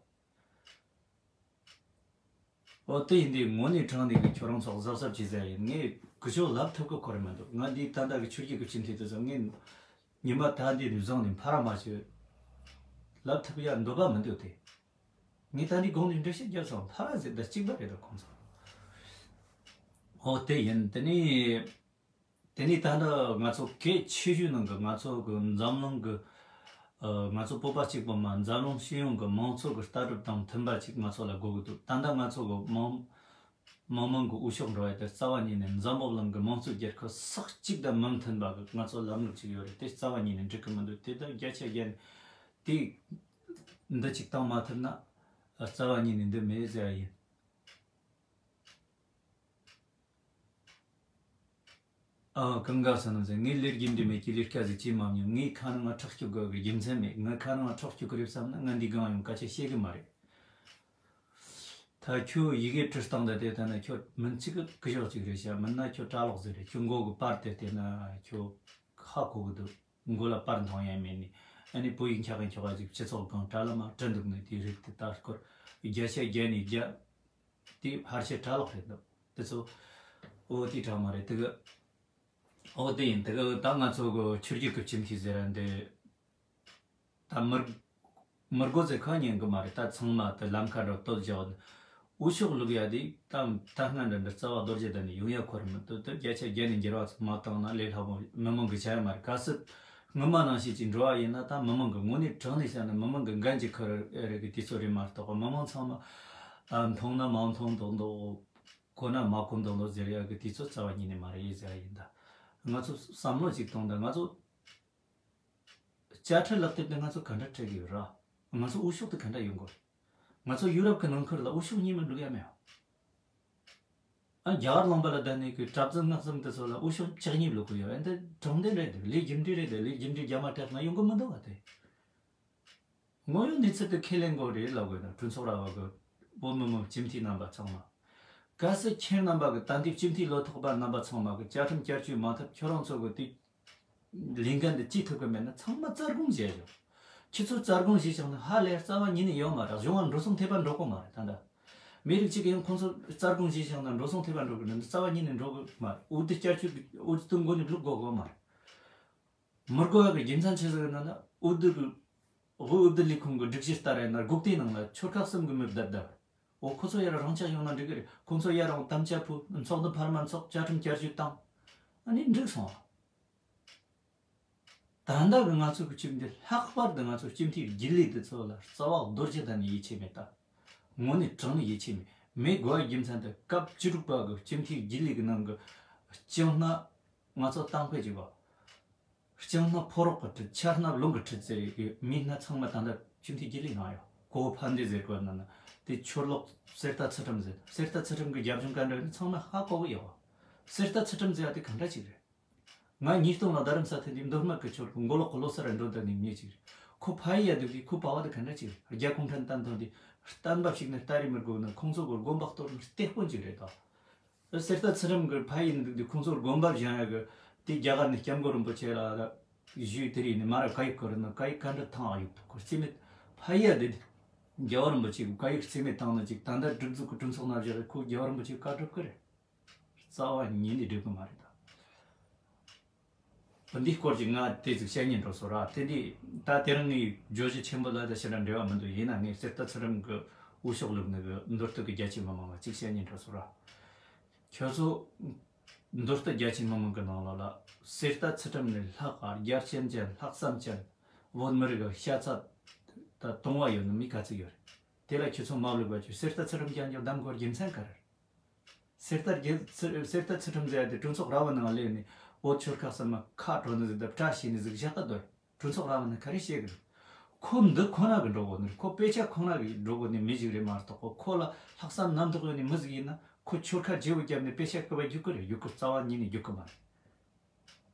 ཨོ་དེ་ཡིན་དུས་དངོས་གནས་དྲང་གནས་ཀྱི་ཁྱོད་རང་ཚོ་གཟབ་གཟབ་བྱེད་ཟེར་ཡིན། ངས་གུ་ཆོ་ལབ་ཐུབ་ཀི་ཁོ་རེ་མི་འདུག་ང་འདིའི་ད་ལྟ་གི་ཆོས་བརྒྱུད་ཀྱི་སྤྱི་འཐུས་དེ་ཚོ་ངས་ཉི་མ་ད་འདི་ནས་བཟུང་ནས་འཕར་མ་ཞིག་ལབ་ཐུབ་ཡ་འདོད་པ་མི་འདུག་སྟེ། ངས་ད་འདི་དགོངས་ནས་འགྲེལ་བཤད་བརྒྱབ་སོང་། འཕར་ཟེར་ད་གཅིག་པ་རེད་ད་ཁོང་ཚོ། ཨོ་དེ་ཡིན། དེ་ནས་དེ་ནས་ད་ལྟ་ང་ཚོ་གལ་ཆེ་ཤོས་ནང་གི་ང་ཚོ་གི་འཛམ་གླིང་གི་ཨ་ང་ཚོ་བོད་པ་གཅིག་པོ་མ་འཛམ་གླིང་སྤྱི་ཡོངས་ཀྱི་མང་གཙོ་གི་ལྟ་གྲུབ་དང་མཐུན་པ་ཅིག་ང་ཚོ་ལ་དགོས་ཀྱི་འདུག་ད་ལྟ་ང་ཚོ་གི་མང་ མི་མང་གི་འོས་ཤོག་འགྲོ་བ་དེ་རྩ་བ་ཉིད་ནས་འཛམ་བུ་གླིང་གི་མང་གཙོའི་རྒྱལ་ཁབ་ས་གཅིག་དང་མི་མཐུན་པ་གི་ང་ཚོ་ལམ་ལུགས་ཅིག་ཡོད་རེད། དེ་རྩ་བ་ཉིད་ནས་འགྲིག་གི་མི་འདུག་དེ་ལྟར་བརྒྱ་ཆ་བརྒྱ་ནས་དེ་འདི་གཅིག་བཏང་མ་ཐུབ་ན་རྩ་བ་ཉིད་ནས་འདི་མེད་ཟེར་བ་ཡིན། ཨ། གང་ག་ས་ནམ་ཟེར། ངས་ལས་རྒྱུ་འབྲས་མེད་ཀྱི་ལས་ཀ་ཟིག་བྱེད་མ་མྱོང་། ངས་ཁ་ནང་ང་ཁྲག་སྐྱུག་དགོས་གི་རྒྱུ་མཚན་མེད། ངས་ཁ་ནང་ང་ཁྲག་སྐྱུག་གི་རེད་བསམ་ན་ང་འདི་གང་ཡོང་སྐད་ཆ་བཤད་གི་མ་རེད། ད་ཁྱོད་ཡི་གེ་བྲི་སྟངས་ད་དེ་ལྟ་ན་ཁྱོད་མིན་ཅིག་གི་གི་ཞོག་ཅིག་རེད་ཤག་མིན་ན་ཁྱོད་གྲྭ་ལོག་ཟིག་རེད། ཁྱོད་མགོ་གི་པར་དེ་བལྟས་ན་ཁྱོད་ཧ་གོ་གི་འདུག་མགོ་ལ་པར་འཐོང་ཡ་མེད་ནི། ཨ་ནི་བོད་ཡིག་འཁྱག་གི་འཁྱོག་ག་ཅིག་སྤྱི་ཚོགས་སྒང་གྲྭ་བླ་མ་བྲིས་འདུག་ནི་དེ་རིགས་དེ་ད་སྐོར་བརྒྱ་ཆ་བརྒྱ་ནས་བརྒྱ། དེ་ཕལ་ཆེར་གྲྭ་ལོག་རེད་འདུག་དེ་ཚོ། ཨོ་དེ་དྲག་མ་རེད་དེ་གི། ཨོ་དེ་ཡིན་དེ་གི་ད་ང་ཚོ་གི་ཆོས་བརྒྱུད་ཀྱི་སྤྱི་འཐུས་ཟེར་ར་འདི། ད་མི་མི་དགོས་ཟེར་ཁ་ཉན་གི་མ་རེད། ད་ཚང་མ་དེ་ལམ་ཁ་འགྲོ་སྟོད་བཞག་འོས་ཤོག་བླུག་ཡ་དེ་ད་ད་སྔ་འདྲ་འདྲ་རྩ་བ་རྡོ་རྗེ་གདན་ནས་ཡོང་ཡ་ཁོ་ར་མི་འདུག་དེ་བརྒྱ་ཆ་བརྒྱ་ནས་འགྱུར་བ་མ་བཏང་ན་ལས་སླ་པོ་མི་མང་གི་བྱ་ཡ་མ་རེད། གལ་སྲིད་སྔོན་མ་ནང་བཞིན་ཅིག་འགྲོ་བ་ཡིན་ན་ད་མི་མང་གི་དངོས་གནས་དྲང་ནས་བཤད་ན་མི་མང་གི་འགན་ཅིག་ཁུར་རེ་གི་དུས་ཚོད་རེད་མ་གཏོགས་མི་མང་ཚང་མ་ཨ་མཐོང་ན་མ་མཐོང་མདོག་མདོག་གོ་ན་མ་གོ་མདོག་མདོག་ཟེར་ཡག་གི་དུས་ཚོད་རྩ་བ་ཉིད་ནས་མ་རེད་ཟེར་ཡ་ཡིན། ད་ང་ཚོ་བསམ་བློ་ཅིག་གཏོང་། ད་ང་ཚོ་དཔྱ་ཁྲལ་ལག་དེབ་དེ་ང་ཚོ་ག་འདྲ་སྤྲད་གི་ཡོད་ར། ང་ཚོ་འོས་ཤོག་དེ་ག་འདྲ་ཡོང་གི་རེད། ང་ཚོ་ཡུ་རོབ་ཀྱི་ནང་ཁུལ་ལ་འོས་ཤོག་གཉིས་མ་བླུག་ཡ་མེད་ཨ། རྒྱ་གར་ལུང་པ་ལ་བསྡད་ནས་གི་གྲྭ་བཙུན་སྔགས་གསུམ་དེ་ཚོ་ལ་འོས་ཤོག་བཅུ་གཉིས་བླུག་གི་ཡོད། ཨ། འདི་དྲང་བདེན་རེད། འདི་ལས་རྒྱུ་འབྲས་རེད། འདི་ལས་རྒྱུ་འབྲས་རྒྱ་མ་སྤྲད་ན་ཡོང་གི་མི་འདུག་བ་དེ། དངོས་ཡོད་གནས་ཚུལ་དེ་ཁས་ལེན་དགོས་རེད་ལབ་དགོས་ན། གྲོས་ཚོགས་ར་བ་གི་བོད་མི་མང་སྤྱི་འཐུས་རྣམ་པ་ཚང་མ། གལ་སྲིད་ཁྱེད་རྣམ་པ་གི་ད་ལྟའི་སྤྱི་འཐུས་བློ་ཐོག་པ་རྣམ་པ་ཚང་མ་གི་བཅའ་ཁྲིམས་བསྐྱར་བཅོས་མ་ཐུབ། ཁྱོད་རང་ཚོ་གི་དེ་ལས་འགན་དེ་ཅི་ཐུབ་གི་མེད་ན་ཚང་མ་རྩ་དགོངས་བཞེས་ཡོད། ཁྱེད་ཚོ་རྩ་དགོངས་བཞེས་བཞག་ན་ཧ་ལས་རྩ་བ་ཉིད་ནས་ཡོད་མ་རེད། གཞུང་བ་འགྲོ་སོང་ཐེབས་པ་འགྲོ་གོ་མ་རེད། ད་ལྟ་མི་རིགས་གཅིག་གི་ཡང་ཁོང་ཚོ་རྩ་དགོངས་བཞེས་བཞག་ན་འགྲོ་སོང་ཐེབས་པ་འགྲོ་གི་རེད། འདི་རྩ་བ་ཉིད་ནས་འགྲོ་གི་མ་རེད། འོས་བསྡུ་བསྐྱར་བཅོས་ཀྱི་འོས་བསྡུ་མགོ་ནས་བླུག་དགོས་གོ་མ་རེད། མི་དགོས་ཡག་གི་རྒྱུ་མཚན་ཆི་ཟིག་ཡིན་ན། འོས་བསྡུ་གི་དབུས་འོས་བསྡུ་ལས་ཁུངས་ཀྱི་སྒྲིག་གཞི་ལྟར་ཡིན་ན་སྒུག་རྟའི་ནང་ལ་ཆོལ་ཁ་གསུམ་གྱི་མི་བསྡད་བསྡད། འོ་ཁོ་ཚོ་ཡར་རང་འཇགས་ཡོང་ན་འགྲིག་གི་རེད། ཁོང་ཚོ་ཡར་རང་དམ་བཅའ་ཕུལ། ཚོགས་འདུ་འཕར་མ་འཚོགས། བཅའ་ཁྲིམས་བསྐྱར་བཅོས་བཏང་། ཨ་ནི་འགྲིག་སོང་བ། ད་ལྟ་གི་ང་ཚོ་གི་སྤྱི་འཐུས། ལྷག་པར་དུ་ང་ཚོ་སྤྱི་འཐུས་རྒྱུན་ལས་དེ་ཚོ་ལ་རྩ་བ་རྡོ་རྗེ་གདན་ནས་ཡིད་ཆེས་མེད། ད་དངོས་གནས་དྲང་ནས་ཡིད་ཆེས་མེད། མེད་དགོས་པའི་རྒྱུ་མཚན་དེ་སྐབས་བཅུ་དྲུག་པ་གི་སྤྱི་འཐུས་རྒྱུན་ལས་ཀྱི་ནང་གི་སྤྱང་སྣ། ང་ཚོ་གཏམ་དཔེ་ཅིག་བ། སྤྱང་སྣ་ཕོ་རོག་གི་ཁྲིད། ཆ་སྣ་རླུང་གི་ཁྲིད་ཟེར་གི་མི་སྣ་ཚང་མ་ད་ལྟ་སྤྱི་འཐུས་རྒྱུན་ལས་ནང་ཡོད། གོ་བོ་ཕན་བདེ་ཟེར་གོ་ན་ན་དེ་ཆོས་ལོག་གསེར་རྟ་ཚུལ་ཁྲིམས་ཟེར། གསེར་རྟ་ཚུལ་ཁྲིམས་གི་རྒྱབ་ལྗོངས་ག་འདྲ་ཡོད་ན་ཚང་མ་ཧ་གོ་གི་ཡོད་བ། གསེར་རྟ་ཚུལ་ཁྲིམས་ཟེར་བ་དེ་ག་འདྲ་ཅིག་རེད། ང་ཉིས་སྟོང་ལ་རྡ་རམ་ས་ཐེ་འདི་མདོ་སྨད་ཀྱི་ཆོལ་ཁ་མགོ་ལོག་གི་བློ་གསར་ར་འགྲོ་བསྡད་ནི་མི་ཅིག་རེད། ཁོ་ཕ་ཡི་ཡ་འདུག་དེ་ཁོ་པ་བ་དེ་ག་འདྲ་ཅིག་རེད། རྒྱ་གུང་ཁྲན་བསྟན་དོན་དེ་བསྟན་པ་ཞིག་ནི་སྟ་རེ་མི་དགོས་ན་ཁོང་ཚོ་གི་དགོན་པ་གཏོར་ནི་སྟེགས་དཔོན་ཅིག་རེད་དོ། གསེར་རྟ་ཚུལ་ཁྲིམས་གི་ཕ་ཡི་ཡིན་འདུག་དེ་ཁོང་ཚོར་དགོན་པ་བཞེངས་ཡ་གི་དེ་རྒྱ་གར་ནས་སྐྱབས་མགོན་རིན་པོ་ཆེ་ལ་ཞུས། དེ་རིང་ནས་མ་ར་བཀའ་ཡིག་བསྐུར་ནི། བཀའ་ཡིག་ག་འདྲ་ཐང་ཨ་ཡུག་ཐུག་གོ་རྩིས་མེད། ཕ་ཡི་ཡ་དེ་རྒྱལ་བ་རིན་པོ་ཆེ་གི་བཀའ་ཡིག་རྩིས་མེད་བཏང་ནི་ཅིག་ད་ལྟ་སྒྲིག་འཛུགས་གི་གྲོས་ཚོགས་ནང་བཞག་ཁོ་རྒྱལ་བ་རིན་པོ་ཆེ་བཀའ་སྒྲུབ་གི་རེད། རྩ་བ་ཉིད་ནས་སྒྲུབ་གི་མ་རེད་ད། འདི་སྐོར་གྱི་ང་དེ་ཟིག་བཤད་སྙིང་འདོད་སོང་ར། དེ་འདི་ད་དེ་རིང་ངའི་བརྗོད་གཞི་ཆེན་པོ་ལ་ད་ཞེ་དྲག་འབྲེལ་བ་མི་འདུག་ཡིན་ན་ངས་གསེར་རྟ་ཚུལ་ཁྲིམས་ཀྱི་འོས་ཤོག་བླུགས་ནི་གི་མདོ་སྟོད་ཀྱི་རྒྱ་ཆེ་མི་མང་ལ་གཅིག་བཤད་སྙིང་འདོད་སོང་ར། ཁྱོད་ཚོ་མདོ་སྟོད་རྒྱ་ཆེ་མི་མང་གི་ནང་ལོགས་ལ་གསེར་རྟ་ཚུལ་ཁྲིམས་ལས་ལྷག་ག་རྒྱལ་ཅན་ཅན་ལྷག་བསམ་ཅན་བོད་མི་རིགས་ཀྱི་ཤ་ཚ་ད་དུང་བ་ཡོད་ནི་མི་ག་ཚོད་ཡོད་རེད། དེ་ལ་ཁྱོད་ཚོ་མ་བླུགས་པ་ཁྱོད་གསེར་རྟ་ཚུལ་ཁྲིམས་རྐྱང་རྐྱང་བདམས་དགོས་རྒྱུ་མཚན་ག་རེ་རེད། གསེར་རྟ་རྒྱལ་གསེར་རྟ་ཚུལ་ཁྲིམས་ཟེར་ཡ་དེ་གྲོས་ཚོགས་ར་བ་ནང་སླེབས་ནས་བོད་ཆོལ་ཁ་གསུམ་མ་ཁ་བྲོ་ནི་ཟིག་དང་བཀྲ་ཤིས་ནི་ཟིག་བཞག་གི་འདུག་གྲོས་ཚོགས་ར་བ་ནས་ག་རེ་བཤད་གི་རེད། ཁོ་འདི་ཁོ་ན་གི་འགྲོ་དགོས་ནི་རེད། ཁོ་དཔེ་ཆ་ཁོ་ན་གི་འགྲོ་དགོས་ནི་མི་ཞིག་རེད་མ་གཏོགས་ཁོ་ཁོ་ལ་ལྷག་བསམ་རྣམ་དག་ཡོད་ནི་མི་ཟིག་ཡིན་ན་ཁོ་ཆོལ་ཁ་བརྗེ་བོ་བརྒྱབ་ནས་དཔེ་ཆ་བརྐུ་བ་རྒྱུག་གི་རེད། རྒྱུག་གི་རྩ་བ་ཉིད་ནས་རྒྱུག་གི་མ་རེད།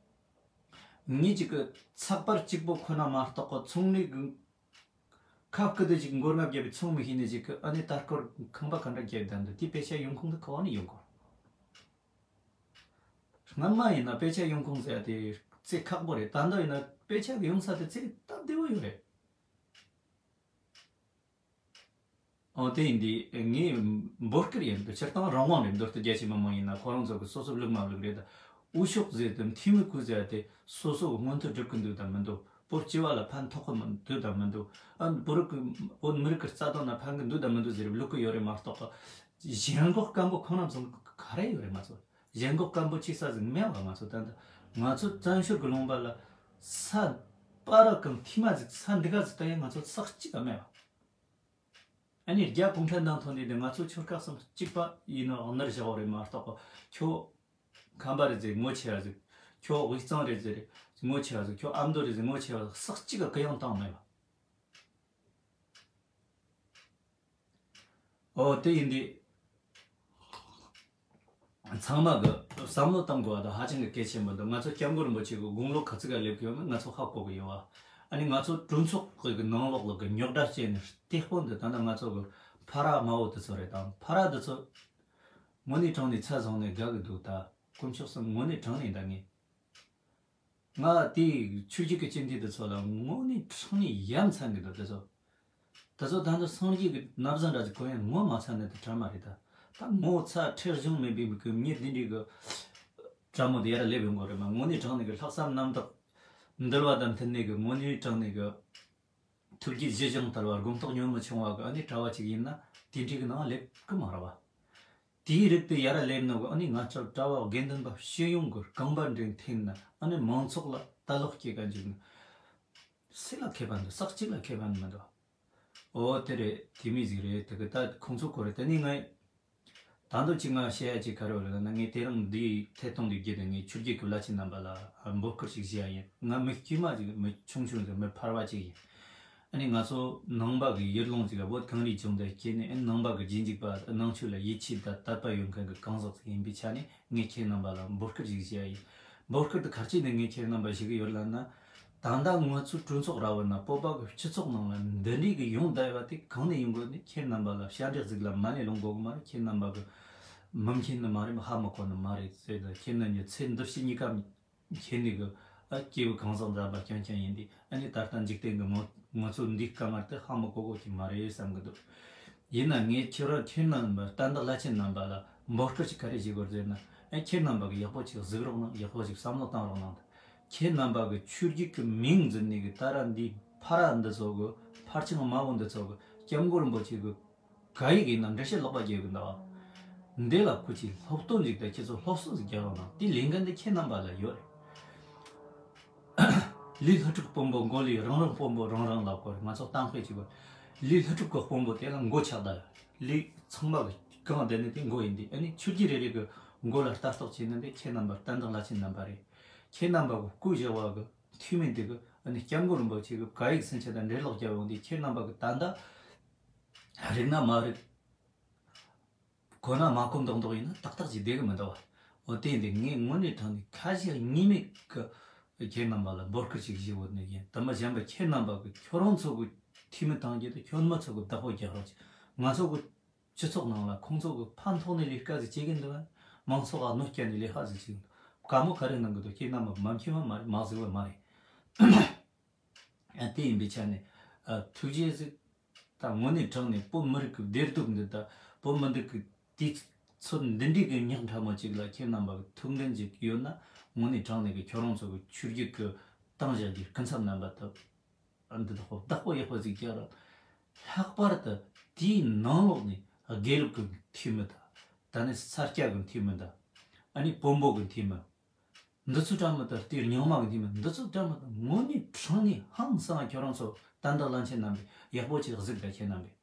ངས་ཅིག་གི་ཚགས་པར་གཅིག་པོ་ཁོ་ན་མ་གཏོགས་ཁོ་ཚོང་ལས་གི་ཁ་བཀུ་དེ་ཅིག་མགོ་རྔ་བརྒྱབ་པའི་ཚོང་མི་ཤེས་ནི་ཅིག་གི་ཨ་ནི་ད་སྐོར་ཁང་པ་ག་འདྲ་བརྒྱབ་བསྡད་འདུག་དེ་དཔེ་ཆ་ཡོང་ཁུངས་དེ་ག་བ་ནས་ཡོང་གོ། སྔོན་མ་ཡིན་ན་དཔེ་ཆ་ཡོང་ཁུངས་ཟེར་ཡ་དེ་རྩེ་ཁག་པོ་རེད། ད་ལྟ་ཡིན་ན་དཔེ་ཆ་གི་ཡོང་ས་དེ་རྩེ་སྟབས་བདེ་བོ་ཡོད་རེད། ཨོ་དེ་ཡིན་དུས་ངས་འབོད་སྐུལ་ཡིན་འདུག་སྤྱིར་བཏང་རང་དབང་རེད། མདོར་བསྡུས་རྒྱ་ཆེ་མི་མང་ཡིན་ན་ཁོ་རང་ཚོ་གི་སོ་སོ་བླུག་མ་བླུག་རེད། ད་འོས་ཤོག་ཟེར་དུས་འཐུས་མི་བཀོད་ཟེར་ཡ་དེ་སོ་སོ་གི་མངོན་མཐོ་སྒྲུབ་གི་འདུག་དང་མི་འདུག་བོད་སྤྱི་པ་ལ་ཕན་ཐོགས་གི་མི་འདུག་དང་མི་འདུག་ཨ་བོད་རིགས་ཀྱི་བོད་མི་རིགས་ཀྱི་རྩ་དོན་ལ་ཕན་གི་འདུག་དང་མི་འདུག་ཟེར་བླུག་གི་ཡོད་རེད་མ་གཏོགས་གཞན་འགོག་སྐམ་པོ་ཁོ་ན་ཚོ་ག་རེ་ཡོད་རེད། ང་ཚོ་གཞན་འགོག་སྐམ་པོ་ཆེ་ས་ཟིག་མེད་བ། ང་ཚོ་ད་ལྟ་ང་ཚོ་བཙན་བྱོལ་གི་ལུང་པ་ལ་ས་པ་ར་གང་ཐི་མ་ཟིག་ས་འདི་ག་ཟིག་ད་ཡང་ང་ཚོ་ས་གཅིག་ག་མེད་བ། ཨ་ནི་རྒྱ་གུང་ཁྲན་ཏང་ཐོན་དུས་དེ་ང་ཚོ་ཆོལ་ཁ་གསུམ་གཅིག་པ་ཡིན་ནོ་ནར་བཞག་པ་རེད་མ་གཏོགས། ཁྱོད་ཁམས་པ་རེད་ཟེར་ངོ་ཆེ་བ་ཟིག་ཁྱོད་དབུས་གཙང་རེད་ཟེར་ངོ་ཆེ་བ་ཟིག་ཁྱོད་ཨ་མདོ་རེད་ཟེར་ངོ་ཆེ་བ་ཟིག་གཅིག་གི་གུ་ཡངས་བཏང་མེད་པ། ཨོ་དེ་ཡིན་དུས། ཚང་མ་གི་བསམ་བློ་བཏང་དགོས་པ་དང་ཧ་ཅང་གི་གལ་ཆེན་པོ་འདུག་ང་ཚོ་སྐྱབས་མགོན་རིན་པོ་ཆེ་གི་དགུང་ལོ་ག་ཚོད་ག་སླེབས་ཀྱི་ཡོད་མེད་ང་ཚོ་ཧ་གོ་གི་ཡོད་བ། ཨ་ནི་ང་ཚོ་གྲོས་ཚོགས་གི་ནང་ལོགས་ལ་གི་རྙོག་དྲ་བྱས་ནས་སྟེགས་དཔོན་འདི་ད་ལྟ་ང་ཚོ་གི་ཕ་ར་མ་འོ་དེ་ཚོ་རེད། དང་ཕ་ར་དེ་ཚོ་དངོས་གནས་དྲང་ནས་ཚ་བཟུང་ནས་དགའ་གི་འདུག་ད་དཀོན་མཆོག་གསུམ་དངོས་གནས་དྲང་ནས་ད་ངས། ང་དེའི་ཆོས་བརྒྱུད་ཀྱི་སྤྱི་འཐུས་དེ་ཚོ་ལ་དངོས་གནས་དྲང་ནས་ཡ་མཚན་གྱི་འདུག་དེ་ཚོ། དེ་ཚོ་ད་ནི་སངས་རྒྱས་ཀྱི་ན་བཟའ་འདྲ་ཅིག་གོན་ཡང་ངོ་མ་ཚ་ནི་དེ་དྲ་མ་རེད་ད། ད་ངོ་ཚ་ཁྲེལ་གཞུང་མེད་པའི་མི་གི་མྱི་འདི་འདྲའི་གི་དྲ་མོ་དེ་ཡར་སླེབས་ཡོང་གི་རེད་མ། དངོས་གནས་དྲང་ནས་གི་ལྷག་བསམ་རྣམ་དག་འདུལ་བ་དང་མཐུན་ནས་གི་དངོས་གནས་དྲང་ནས་གི་ཐུགས་རྗེ་ཞི་ཞིང་དལ་བ་དགོངས་རྟོགས་ཉོན་མོངས་ཆུང་བ་གི་ཨ་ནི་གྲྭ་བ་ཅིག་ཡིན་ན་དེ་འདྲའི་གི་ནང་སླེབས་གི་མ་རེད་བ། དེའི་རིགས་དེ་ཡར་སླེབས་ནོ་གི་ཨ་ནི་ང་ཚོ་གྲྭ་བ་དགེ་འདུན་པ་སྤྱི་ཡོངས་ཀྱི་རྐང་པ་འདྲེན་འཐེན་ན་ཨ་ནི་མང་ཚོགས་ལ་ལྟ་ལོག་སྐྱེ་ག་འཇུག་ན། སུ་ལ་ཁེ་ཕན་འདུག་ས་གཅིག་ལ་ཁེ་ཕན་མི་འདུག་ཨོ་དེ་རེད། དེ་མི་ཟིག་རེད། དེ་གི་ད་ཁོང་ཚོ་ཁོ་རེད། དེ་ནི་ངས་ད་འདོད་ཅིག་ང་བཤད་ཡ་ཅིག་ག་རེ་རེད་ན་ངས་དེ་རིང་འདིའི་ཐད་གཏོང་འདི་བརྒྱུད་དེ་ངས་ཆོས་བརྒྱུད་ཀྱི་བླ་ཆེན་རྣམ་པ་ལ་འབོད་སྐུལ་ཅིག་བྱེད་ཡ་ཡིན། ང་མི་དཀྱུས་མ་ཅིག་མི་ཆུང་ཆུང་ཟིག་མི་ཕལ་བ་ཅིག་ཡིན། ཨ་ནི་ང་ཚོ་ནང་པ་གི་ཡུལ་ལུང་ཅིག་ལ་བོད་གངས་རིའི་ལྗོངས་འདིར་སྐྱེས་ནས་ཨ་ནི་ནང་པ་གི་རྗེས་འཇུག་པ་ནང་ཆོས་ལ་ཡིད་ཆེས་དང་དད་པ་ཡོད་མཁན་གྱི་གང་ཟག་ཅིག་ཡིན་པའི་ཆ་ནས་ངས་ཁྱེད་རྣམ་པ་ལ་འབོད་སྐུལ་ཞིག་བྱེད་ཡ་ཡིན། འབོད་སྐུལ་དེ་ག་རེ་བྱས་ནས་ངས་ཁྱེད་རྣམ་པ་ཞུ་གི་ཡོད་ལབ་ན། ད་ལྟ་ང་ཚོའི་གྲོས་ཚོགས་ར་བ་ན་བོད་པ་གི་སྤྱི་ཚོགས་ནང་ལ་འདི་འདྲའི་གི་ཡོང་བསྡད་པ་དེ་གང་ནས་ཡོང་དགོས་ནས་ཁྱེད་རྣམ་པ་ལ་ཞབས་འདྲེན་ཟིག་ལ་མ་ནས་ལོང་དགོས་གི་མ་རེད། ཁྱེད་རྣམ་པ་གི་མི་མཁྱེན་ནི་མ་རེད། ཧ་མི་གོ་ནི་མ་རེད་ཟེར་ད། ཁྱེད་རྣམ་གཉིས་ཚེ་འདི་ཕྱི་གཉིས་ཀ་མཁྱེན་ནི་གི་ཨ་སྐྱེས་བུ་གང་ཟག་འདྲ་པ་རྐྱང་རྐྱང་ཡིན་དུས་ཨ་ནི་ད་ལྟ་འཇིག་རྟེན་གི་ང་ང་ཚོ་འདི་སྐབས་མར་དེ་ཧ་མི་གོ་གོ་གི་མ་རེད་བསམ་གི་འདུག་ཡིན་ན་ངས་ཁྱེད་རང་ཁྱེད་རྣམ་པ་བསྟན་བདག་བླ་ཆེན་རྣམ་པ་ལ་འབོད་སྐུལ་ཅིག་ག་རེ་བྱེད་དགོས་ཟེར་ན། ཨ་ཁྱེད་རྣམ་པ་གི་ཡག་པོ་ཅིག་གཟིགས་རོགས་གནང་། ཡག་པོ་ཅིག་བསམ་བློ་བཏང་རོགས་གནང་། ཁྱེད་རྣམ་པ་གི་ཆོས་བརྒྱུད་ཀྱི་མིང་འཛིན་ནས་གི་ད་ར་འདི་ཕ་ར་འདི་ཚོ་གི་ཕར་ཕྱིན་མ་འོངས་འདི་ཚོ་གི་སྐྱབས་མགོན་རིན་པོ་ཆེ་གི་ག་ཡིག་ཡིན་ན་འགྲེལ་བཤད་ལོག་པ་རྒྱག་གི་འདུག་འདི་ལ་ཁོ་ཅིག་སློབ་སྟོན་ཅིག་དང་ཁྱེད་ཚོ་སློབ་གསོ་ཟིག་རྒྱག་རོགས་གནང་། དེ་ལས་འགན་འདི་ཁྱེད་རྣམ་པ་ལ་ཡོད་རེད། ལས་སླུ་ཕྲུག་དཔོན་པོ་མགོ་ལས་རང་རང་དཔོན་པོ་རང་རང་ལ་བསྐོར། ང་ཚོ་གཏམ་དཔེ་ཅིག་གོ། ལས་སླུ་ཕྲུག་གི་དཔོན་པོ་དེ་ལ་མགོ་ཆགས་ད། ལས་ཚང་མ་གི་གང་བསྡད་ནི་དེ་མགོ་ཡིན་དེ། ཨ་ནི་ཆོས་བརྒྱུད་རེ་རེ་གི་མགོ་ལ་ལྟ་རྟོག་བྱེད་ནི་འདི་ཁྱེད་རྣམ་པ་བསྟན་བདག་བླ་ཆེན་རྣམ་པ་རེད། ཁྱེད་རྣམ་པ་གི་སྐུ་བཞི་བ་གི་འཐུས་མི་འདི་གི་ཨ་ནི་སྐྱབས་མགོན་རིན་པོ་ཆེ་གི་བཀའ་ཡིག་ཚུན་ཆད་དང་འགྲེལ་ལོག་རྒྱབ་ཡོང་དེ་ཁྱེད་རྣམ་པ་གི་ད་ལྟ་རིག་ན་མ་རིག་གོ་ན་མ་གོ་མདོག་མདོག་ཡིན་ན་ཏག་ཏག་ཅིག་བསྡད་གི་མི་འདུག་བ། འོ་དེ་འདི་ངས་དངོས་གནས་དྲང་ནས་ཁ་ཞེ་གཉིས་མེད་ཀྱི་ཁྱེད་རྣམ་པ་ལ་འབོད་སྐུལ་ཅིག་ཞུ་བོ་ནི་ཡིན། དེ་མ་གཞན་པ་ཁྱེད་རྣམ་པ་གི་ཁྱོད་རང་ཚོ་གི་འཐུས་མི་བཏང་རྒྱུ་དེ་ཁྱོད་མི་ཚོ་གི་བདག་པོ་རྒྱག་རོགས་ཅིག་ང་ཚོ་གི་སྤྱི་ཚོགས་ནང་ལ་ཁོང་ཚོ་གི་ཕན་ཐོགས་ནས་ལས་ཀ་ཟིག་བྱེད་གི་འདུག་བ། མང་ཚོགས་ལ་གནོད་སྐྱེལ་ནས་ལས་ཀ་ཟིག་བྱེད་གི་འདུག་དཀའ་མོ་ག་རེ་གནང་གི་འདུག་ཁྱེད་རྣམ་པ་མ་མཁྱེན་པ་མ་རེད། མ་གཟིགས་པ་མ་རེད། ཨ་དེ་ཡིན་པའི་ཆ་ནས་ཨ་ཐུགས་རྗེ་གཟིགས། ད་དངོས་གནས་དྲང་ནས་བོད་མི་རིགས་ཀྱི་བདེ་སྡུག་འདི་དང་བོད་མི་རིགས་ཀྱི་དུས་ཚོད་འདི་འདྲའི་གི་ཉག་ཕྲ་མོ་ཅིག་ལ་ཁྱེད་རྣམ་པ་གི་ཐུགས་འགན་ཅིག་ཡོད་ན། དངོས་གནས་དྲང་ནས་གི་ཁྱོད་རང་ཚོ་གི་ཆོས་བརྒྱུད་ཀྱི་བཏང་བཞག་རྒྱུའི་སྐུ་ཚབ་རྣམ་པ་དང་འདི་དག་བདག་པོ་ཡག་པོ་ཟིག་རྒྱག་རོགས། ལྷག་པར་དུ་དེའི་ནང་ལོགས་ནས་དགེ་ལུགས་ཀྱི་འཐུས་མི་དང་། ད་ནི་ས་སྐྱ་གི་འཐུས་མི་དང་། ཨ་ནི་བོན་པོ་གི་འཐུས་མི། འདི་ཚོ་འདྲ་མི་འདུག་དེ་རྙིང་མ་གི་འཐུས་མི་འདི་ཚོ་འདྲ་མི་འདུག་དངོས་གནས་དྲང་ནས་ཧང་སང་ཁྱོད་རང་ཚོ་བསྟན་བདག་བླ་ཆེན་རྣམ་པས་ཡག་པོ་ཅིག་གཟིགས་དང་ཁྱེད་རྣམ་པས།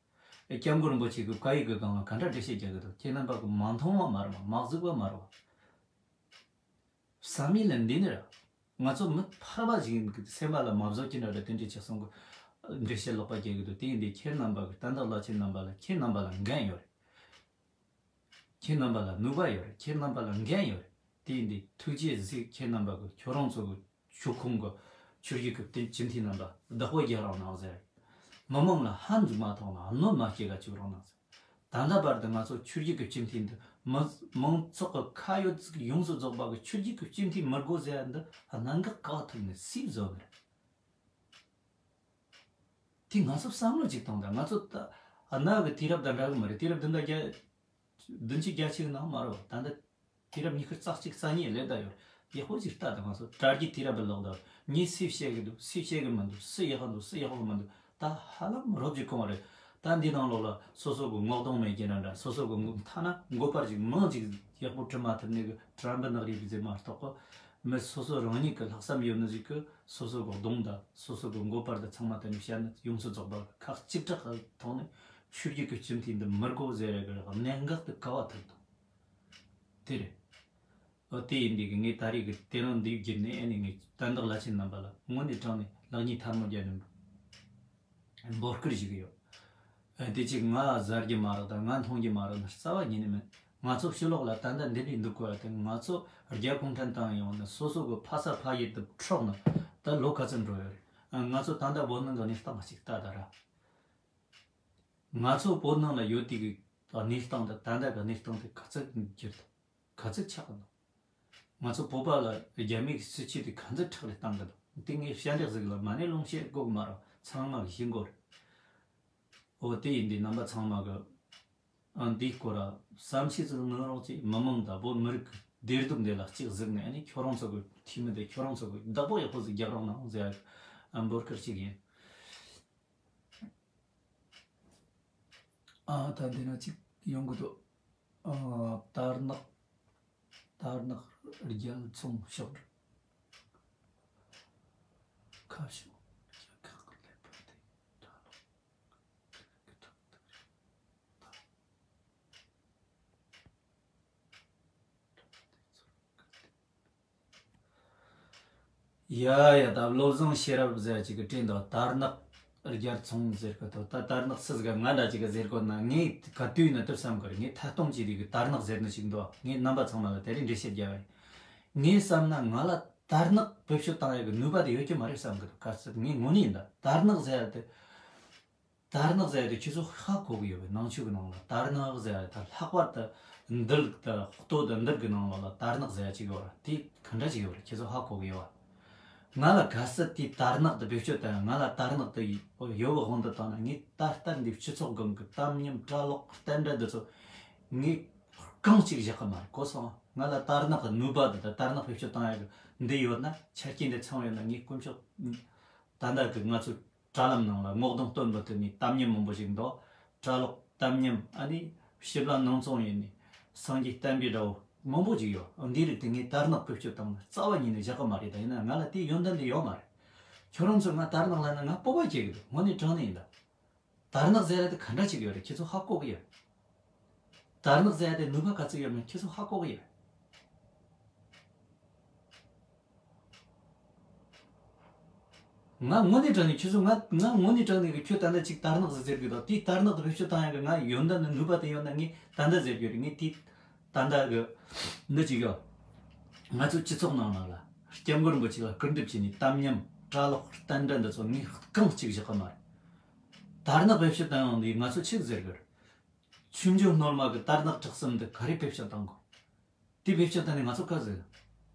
ཨེ་སྐྱབས་མགོན་རིན་པོ་ཆེ་གི་བཀའ་ཡིག་གི་སྒང་ལ་ག་འདྲ་འགྲེལ་བཤད་རྒྱག་གི་འདུག་ཁྱེད་རྣམ་པ་གི་མ་མཐོང་བ་མ་རེད་བ། མ་གཟིགས་པ་མ་རེད་བ། བསམ་ཡུལ་ལ་འདི་ནི་ར། ང་ཚོ་མི་ཕལ་པ་ཞིག་ཡིན་གི་སེམས་པ་ལ་མ་བཟོད་ཀྱི་འདྲ་འདྲ་དེ་འདྲའི་ཅིག་གསུང་གི་འགྲེལ་བཤད་ལོག་པ་རྒྱག་གི་འདུག་དེ་ཡིན་དུས་ཁྱེད་རྣམ་པ་གི་བསྟན་བདག་བླ་ཆེན་རྣམ་པ་ལ་ཁྱེད་རྣམ་པ་ལ་འགན་ཡོད་རེད། ཁྱེད་རྣམ་པ་ལ་ནུས་པ་ཡོད་རེད། ཁྱེད་རྣམ་པ་ལ་འགན་ཡོད་རེད། དེ་ཡིན་དུས་ཐུགས་རྗེ་གཟིགས། ཁྱེད་རྣམ་པ་གི་ཁྱོད་རང་ཚོ་གི་ཆོལ་ཁོངས་གི་ཆོས་བརྒྱུད་ཀྱི་སྤྱི་འཐུས་རྣམ་པ་བདག་པོ་རྒྱག་རོགས་གནང་ཟེར། མི་མང་ལ་ཧ་འཛུགས་མ་ཐོག་ན་གནོད་མ་སྐྱེལ་ག་བཅུག་རོགས་གནང་ཟེར། ད་ལྟ་བར་དུ་ང་ཚོ་ཆོས་བརྒྱུད་ཀྱི་སྤྱི་འཐུས་འདི་མི་མང་ཚོགས་ཀྱི་ཁ་ཡོད་ཚིག་ཡོངས་སུ་རྫོགས་པ་གི་ཆོས་བརྒྱུད་ཀྱི་སྤྱི་འཐུས་མི་དགོས་ཟེར་ཡ་འདི་གནད་འགག་ག་ཐུག་ནས་སུས་བཟོ་ནི་རེད། དེ་ང་ཚོ་བསམ་བློ་ཅིག་གཏོང་དང་། ང་ཚོ་ད་གནའ་གི་དུས་རབས་དང་འདྲ་གི་མ་རེད། དུས་རབས་བདུན་དང་བརྒྱད། བདུན་ཅུ་གྱ་གཅིག་ནང་མ་རེད། ད་ལྟ་དུས་རབས་ཉི་ཤུ་རྩ་གཅིག་རྩ་གཉིས་སླེབས་བསྡད་ཡོད་རེད། ཡག་པོ་ཅིག་ལྟ་དང་། ང་ཚོ་དྲ་རྒྱའི་དུས་རབས་ལ་ལོག་བསྡད་ཡོད། ངས་སུས་བཤད་གི་འདུག་སུས་བཤད་གི་མི་འདུག་སུ་ཡག་ག་འདུག་སུ་ཡག་པོ་མི་འདུག་ད་ཧ་ལམ་རོབ་ཀྱིས་གོ་བ་རེད། ད་འདི་ནང་ལོགས་ལ་སོ་སོ་གི་ངོ་གདོང་མེད་ཀྱི་འདྲ་འདྲ། སོ་སོ་གི་ངོ་ཐ་ན་མགོ་པར་ཅིག་མིང་ཅིག་ཡག་པོ་བྲི་མ་ཐུབ་ནི་གི་དྲ་འབུ་ནག་རིལ་བུ་ཟེར་མ་གཏོགས་གི་མི་སོ་སོ་རང་ཉིད་ཀྱི་ལྷག་བསམ་ཡོད་ནི་ཞིག་གིས་སོ་སོ་གི་གདོང་དང་སོ་སོ་གི་མགོ་པར་དང་ཚང་མ་དེ་ནས་བཤད་ན་ཡོངས་སུ་རྫོགས་པ་ཁག་གཅིག་གྲགས་ཐོག་ནས་ ཆོས་བརྒྱུད་ཀྱི་སྤྱི་འཐུས་འདི་མི་དགོས་ཟེར་ཡ་གི་གནད་འགག་ཏུ་ག་བ་ཐུག་དང་། དེ་རེད། ཨོ་དེ་ཡིན་དུས་ཀྱི་ངས་ད་རེས་ཀྱི་དེ་རིང་འདི་བརྒྱུད་ནས་ཨ་ནི་ངས་དོན་དག་བླ་ཆེན་རྣམ་པ་ལ་དངོས་གནས་དྲང་ནས་ལེགས་ཉེས་ཐལ་མོ་སྦྱར་ནས་འབོད་སྐུལ་ཞུ་གི་ཡོད། ཨ་དེ་གཅིག་ང་ཟ་རྒྱུ་མ་རེད་དང་ང་འཐུང་རྒྱུ་མ་རེད་ན་རྩ་བ་ཉིད་ནས་མིན། ང་ཚོ་ཕྱི་ལོགས་ལ་ད་ལྟ་འདི་འདྲའི་འདུག་གོ་ཡ་དེ་ང་ཚོ་རྒྱ་གུང་ཁྲན་ཏང་ཡོང་ནས་སོ་སོ་གི་ཕ་ས་ཕ་ཡུལ་དུ་འཕྲོག་ནས་ད་ལོ་ག་ཚོད་འགྲོ་ཡོད་རེད། ཨ་ང་ཚོ་ད་ལྟ་བོད་ནང་གི་གནས་སྟངས་གཅིག་ལྟ་ད་ར། ང་ཚོ་བོད་ནང་ལ་ཡོད་དུས་ཀྱི་གནས་སྟངས་དང་ད་ལྟ་གི་གནས་སྟངས་དེ་ག་ཚོད་འགྱུར་འདུག་ག་ཚོད་ཆགས་འདུག་ང་ཚོ་བོད་པ་ལ་རྒྱ་མིའི་སྲིད་བྱུས་དེ་ག་ཚོད་ཁྲག་རེ་བཏང་གི་འདུག་དེ་ངས་ཞལ་འདེབས་ཟིག་ལ་མ་ཎི་ལུང་བཤད་དགོས་མ་རེད། ཚང་མ་གི་ཤེས་དགོས་རེད། འོ་དེ་ཡིན་དུས་རྣམ་པ་ཚང་མ་གི་ཨ་འདིའི་སྐོར་ལ་བསམ་ཤེས་ཚུལ་གནང་རོགས་ཅེས། མི་མང་དང་བོད་མི་རིགས་ཀྱི་བདེ་སྡུག་འདི་ལ་གཅིག་གཟིགས་ནས་ཨ་ནི་ཁྱོད་རང་ཚོ་གི་འཐུས་མི་དེ་ཁྱོད་རང་ཚོ་གི་བདག་པོ་ཡག་པོ་ཟིག་རྒྱབ་རོགས་གནང་ཟེར་ཡ་འབོད་སྐུལ་ཞིག་ཡིན། ཨ་ད་འདི་ན་གཅིག་ཡོང་གི་འདུག་ཨ་དར་ནག་དར་ནག་རྒྱལ་ཚོང་ཤོག་ཁ་ཤོག་རྒྱལ་ཁག་ལས་པ་དེ་གྲྭ་ལོག་ཡ་ཡ་ད་བློ་བཟང་ཤེས་རབ་ཟེར་ཅིག་གི་དྲན་འདུག་དར་ནག་རྒྱལ་ཚོང་ཟེར་གི་འདུག་ད་དར་ནག་སུ་ཟིག་ང་འདྲ་ཅིག་གི་ཟེར་གོ་ན་ངས་ག་དུས་ནས་དུ་བསམ་གི་རེད། ངས་ཐད་གཏོང་བྱས་དུས་གི་དར་ནག་ཟེར་ནི་ཞིག་འདུག་ངས་རྣམ་པ་ཚང་མ་ལ་དེ་རིང་འགྲེལ་བཤད་རྒྱབ་པ་ཡིན། ངས་བསམ་ན་ང་ལ་དར་ནག་བེད་སྤྱོད་བཏང་ཡག་གི་ནུས་པ་དེ་ཡོད་ཀྱི་མ་རེད་བསམ་གི་འདུག་ག་ཚོད་ངས་དངོས་གནས་ཡིན་ད་དར་ནག་ཟེར་ཡ་དེ། དར་ནག་ཟེར་ཡ་དེ་ཁྱེད་ཚོ་ཧ་གོ་གི་ཡོད་པས། ནང་ཆོས་ཀྱི་ནང་ལ་དར་ནག་ཟེར་ཡ་དེ་ལྷག་པར་དུ་འདུལ་དང་སྟོད་དང་འདུལ་གྱི་ནང་ལོགས་ལ་དར་ནག་ཟེར་ཡ་ཅིག་ཡོད་ར། དེ་ག་འདྲ་ཅིག་ཡོད་ར་ཁྱེད་ཚོ་ཧ་གོ་གི་ཡོད་པ། ང་ལ་གལ་སྲིད་དེ་དར་ནག་དེ་བེད་སྤྱོད་བཏང་ཡ་ང་ལ་དར་ནག་དེ་ཡོད་པའི་དབང་དུ་བཏང་ན་ངས་ད་ལྟ་འདི་སྤྱི་ཚོགས་སྒང་གི་གཏམ་ཉམས་གྲྭ་ལོག་བསྟན་དགྲ་འདི་ཚོ་ངས་རྐང་གཅིག་བཞག་གི་མ་རེད། གོ་སོང་། ང་ལ་དར་ནག་གི་ནུས་པ་དེ་དང་དར་ནག་བེད་སྤྱོད་བཏང་ཡ་གི་འདི་ཡོད་ན་ཆ་རྐྱེན་འདི་ཚང་བ་ཡོད་ན་ངས་དཀོན་མཆོག་ད་ལྟ་གི་ང་ཚོ་དྲ་ལམ་ནང་ལ་སྔོག་གདོང་སྟོན་པ་དེ་ནས་གཏམ་ཉམས་མང་པོ་ཞིག་འདུག་གྲྭ་ལོག་གཏམ་ཉམས་ཨ་ནི་ཞིབ་ལ་ནང་བཙོང་ཡིན་ནི་སངས་རྒྱས་བསྟན་པའི་དགྲ་བོ་མང་པོ་ཞིག་ཡོད། འདི་རིགས་དེ་ངས་དར་ནག་བེད་སྤྱོད་བཏང་ན་རྩ་བ་ཉིད་ནས་བཞག་གི་མ་རེད། ད་ཡིན་ན་ང་ལ་དེའི་ཡོན་ཏན་དེ་ཡོད་མ་རེད། ཁྱོད་རང་ཚོས་ང་དར་ནག་ལབ་ན་ང་སྤོབས་པ་སྐྱེ་གི་འདུག་དངོས་གནས་དྲང་གནས་ཡིན་ད། དར་ནག་ཟེར་ཡ་དེ་ག་འདྲ་ཅིག་ཡོད་རེད་ཁྱེད་ཚོ་ཧ་གོ་གི་ཡོད། དར་ནག་ཟེར་ཡ་དེ་ནུས་པ་ག་ཚོད་ཡོད་མེད་ཁྱེད་ཚོ་ཧ་གོ་གི་ཡོད། ང་དངོས་གནས་དྲང་གནས་ཁྱེད་ཚོ་ང་ང་དངོས་གནས་དྲང་གནས་ཀྱི་ཁྱོད་ད་ལྟ་ཅིག་དར་ནག་ཟེར་ཟེར་གི་འདུག་དེའི་དར་ནག་དེ་བེད་སྤྱོད་བཏང་ཡ་གི་ང་ཡོན་ཏན་ནི་ནུས་པ་དེ་ཡོད་ན་ངས་ད་ལྟ་ཟེར་གི་ཡོད་རེད། ངས་དེ་ད་ལྟ་གི་འདི་ཅིག་ཡོད། ང་ཚོ་སྤྱི་ཚོགས་ནང་ལ་ལ་སྐྱབས་མགོན་རིན་པོ་ཆེ་ལ་སྐུར་འདེབས་བྱས་ནས་གཏམ་ཉམས་གྲྭ་ལོག་བསྟན་དགྲ་འདི་ཚོ་ངས་རྐང་གཅིག་བཞག་གི་མ་རེད། དར་ནག་བེད་སྤྱོད་བཏང་ཡོང་དུས་ང་ཚོ་ཆི་ཟེར་གི་རེད། ཆོས་འབྱུང་སྣོལ་མ་གི་དར་ནག་དྲག་གསུམ་འདི་ག་རེ་བེད་སྤྱོད་བཏང་དགོས། དེ་བེད་སྤྱོད་བཏང་ནས་ང་ཚོ་ག་ཟེར།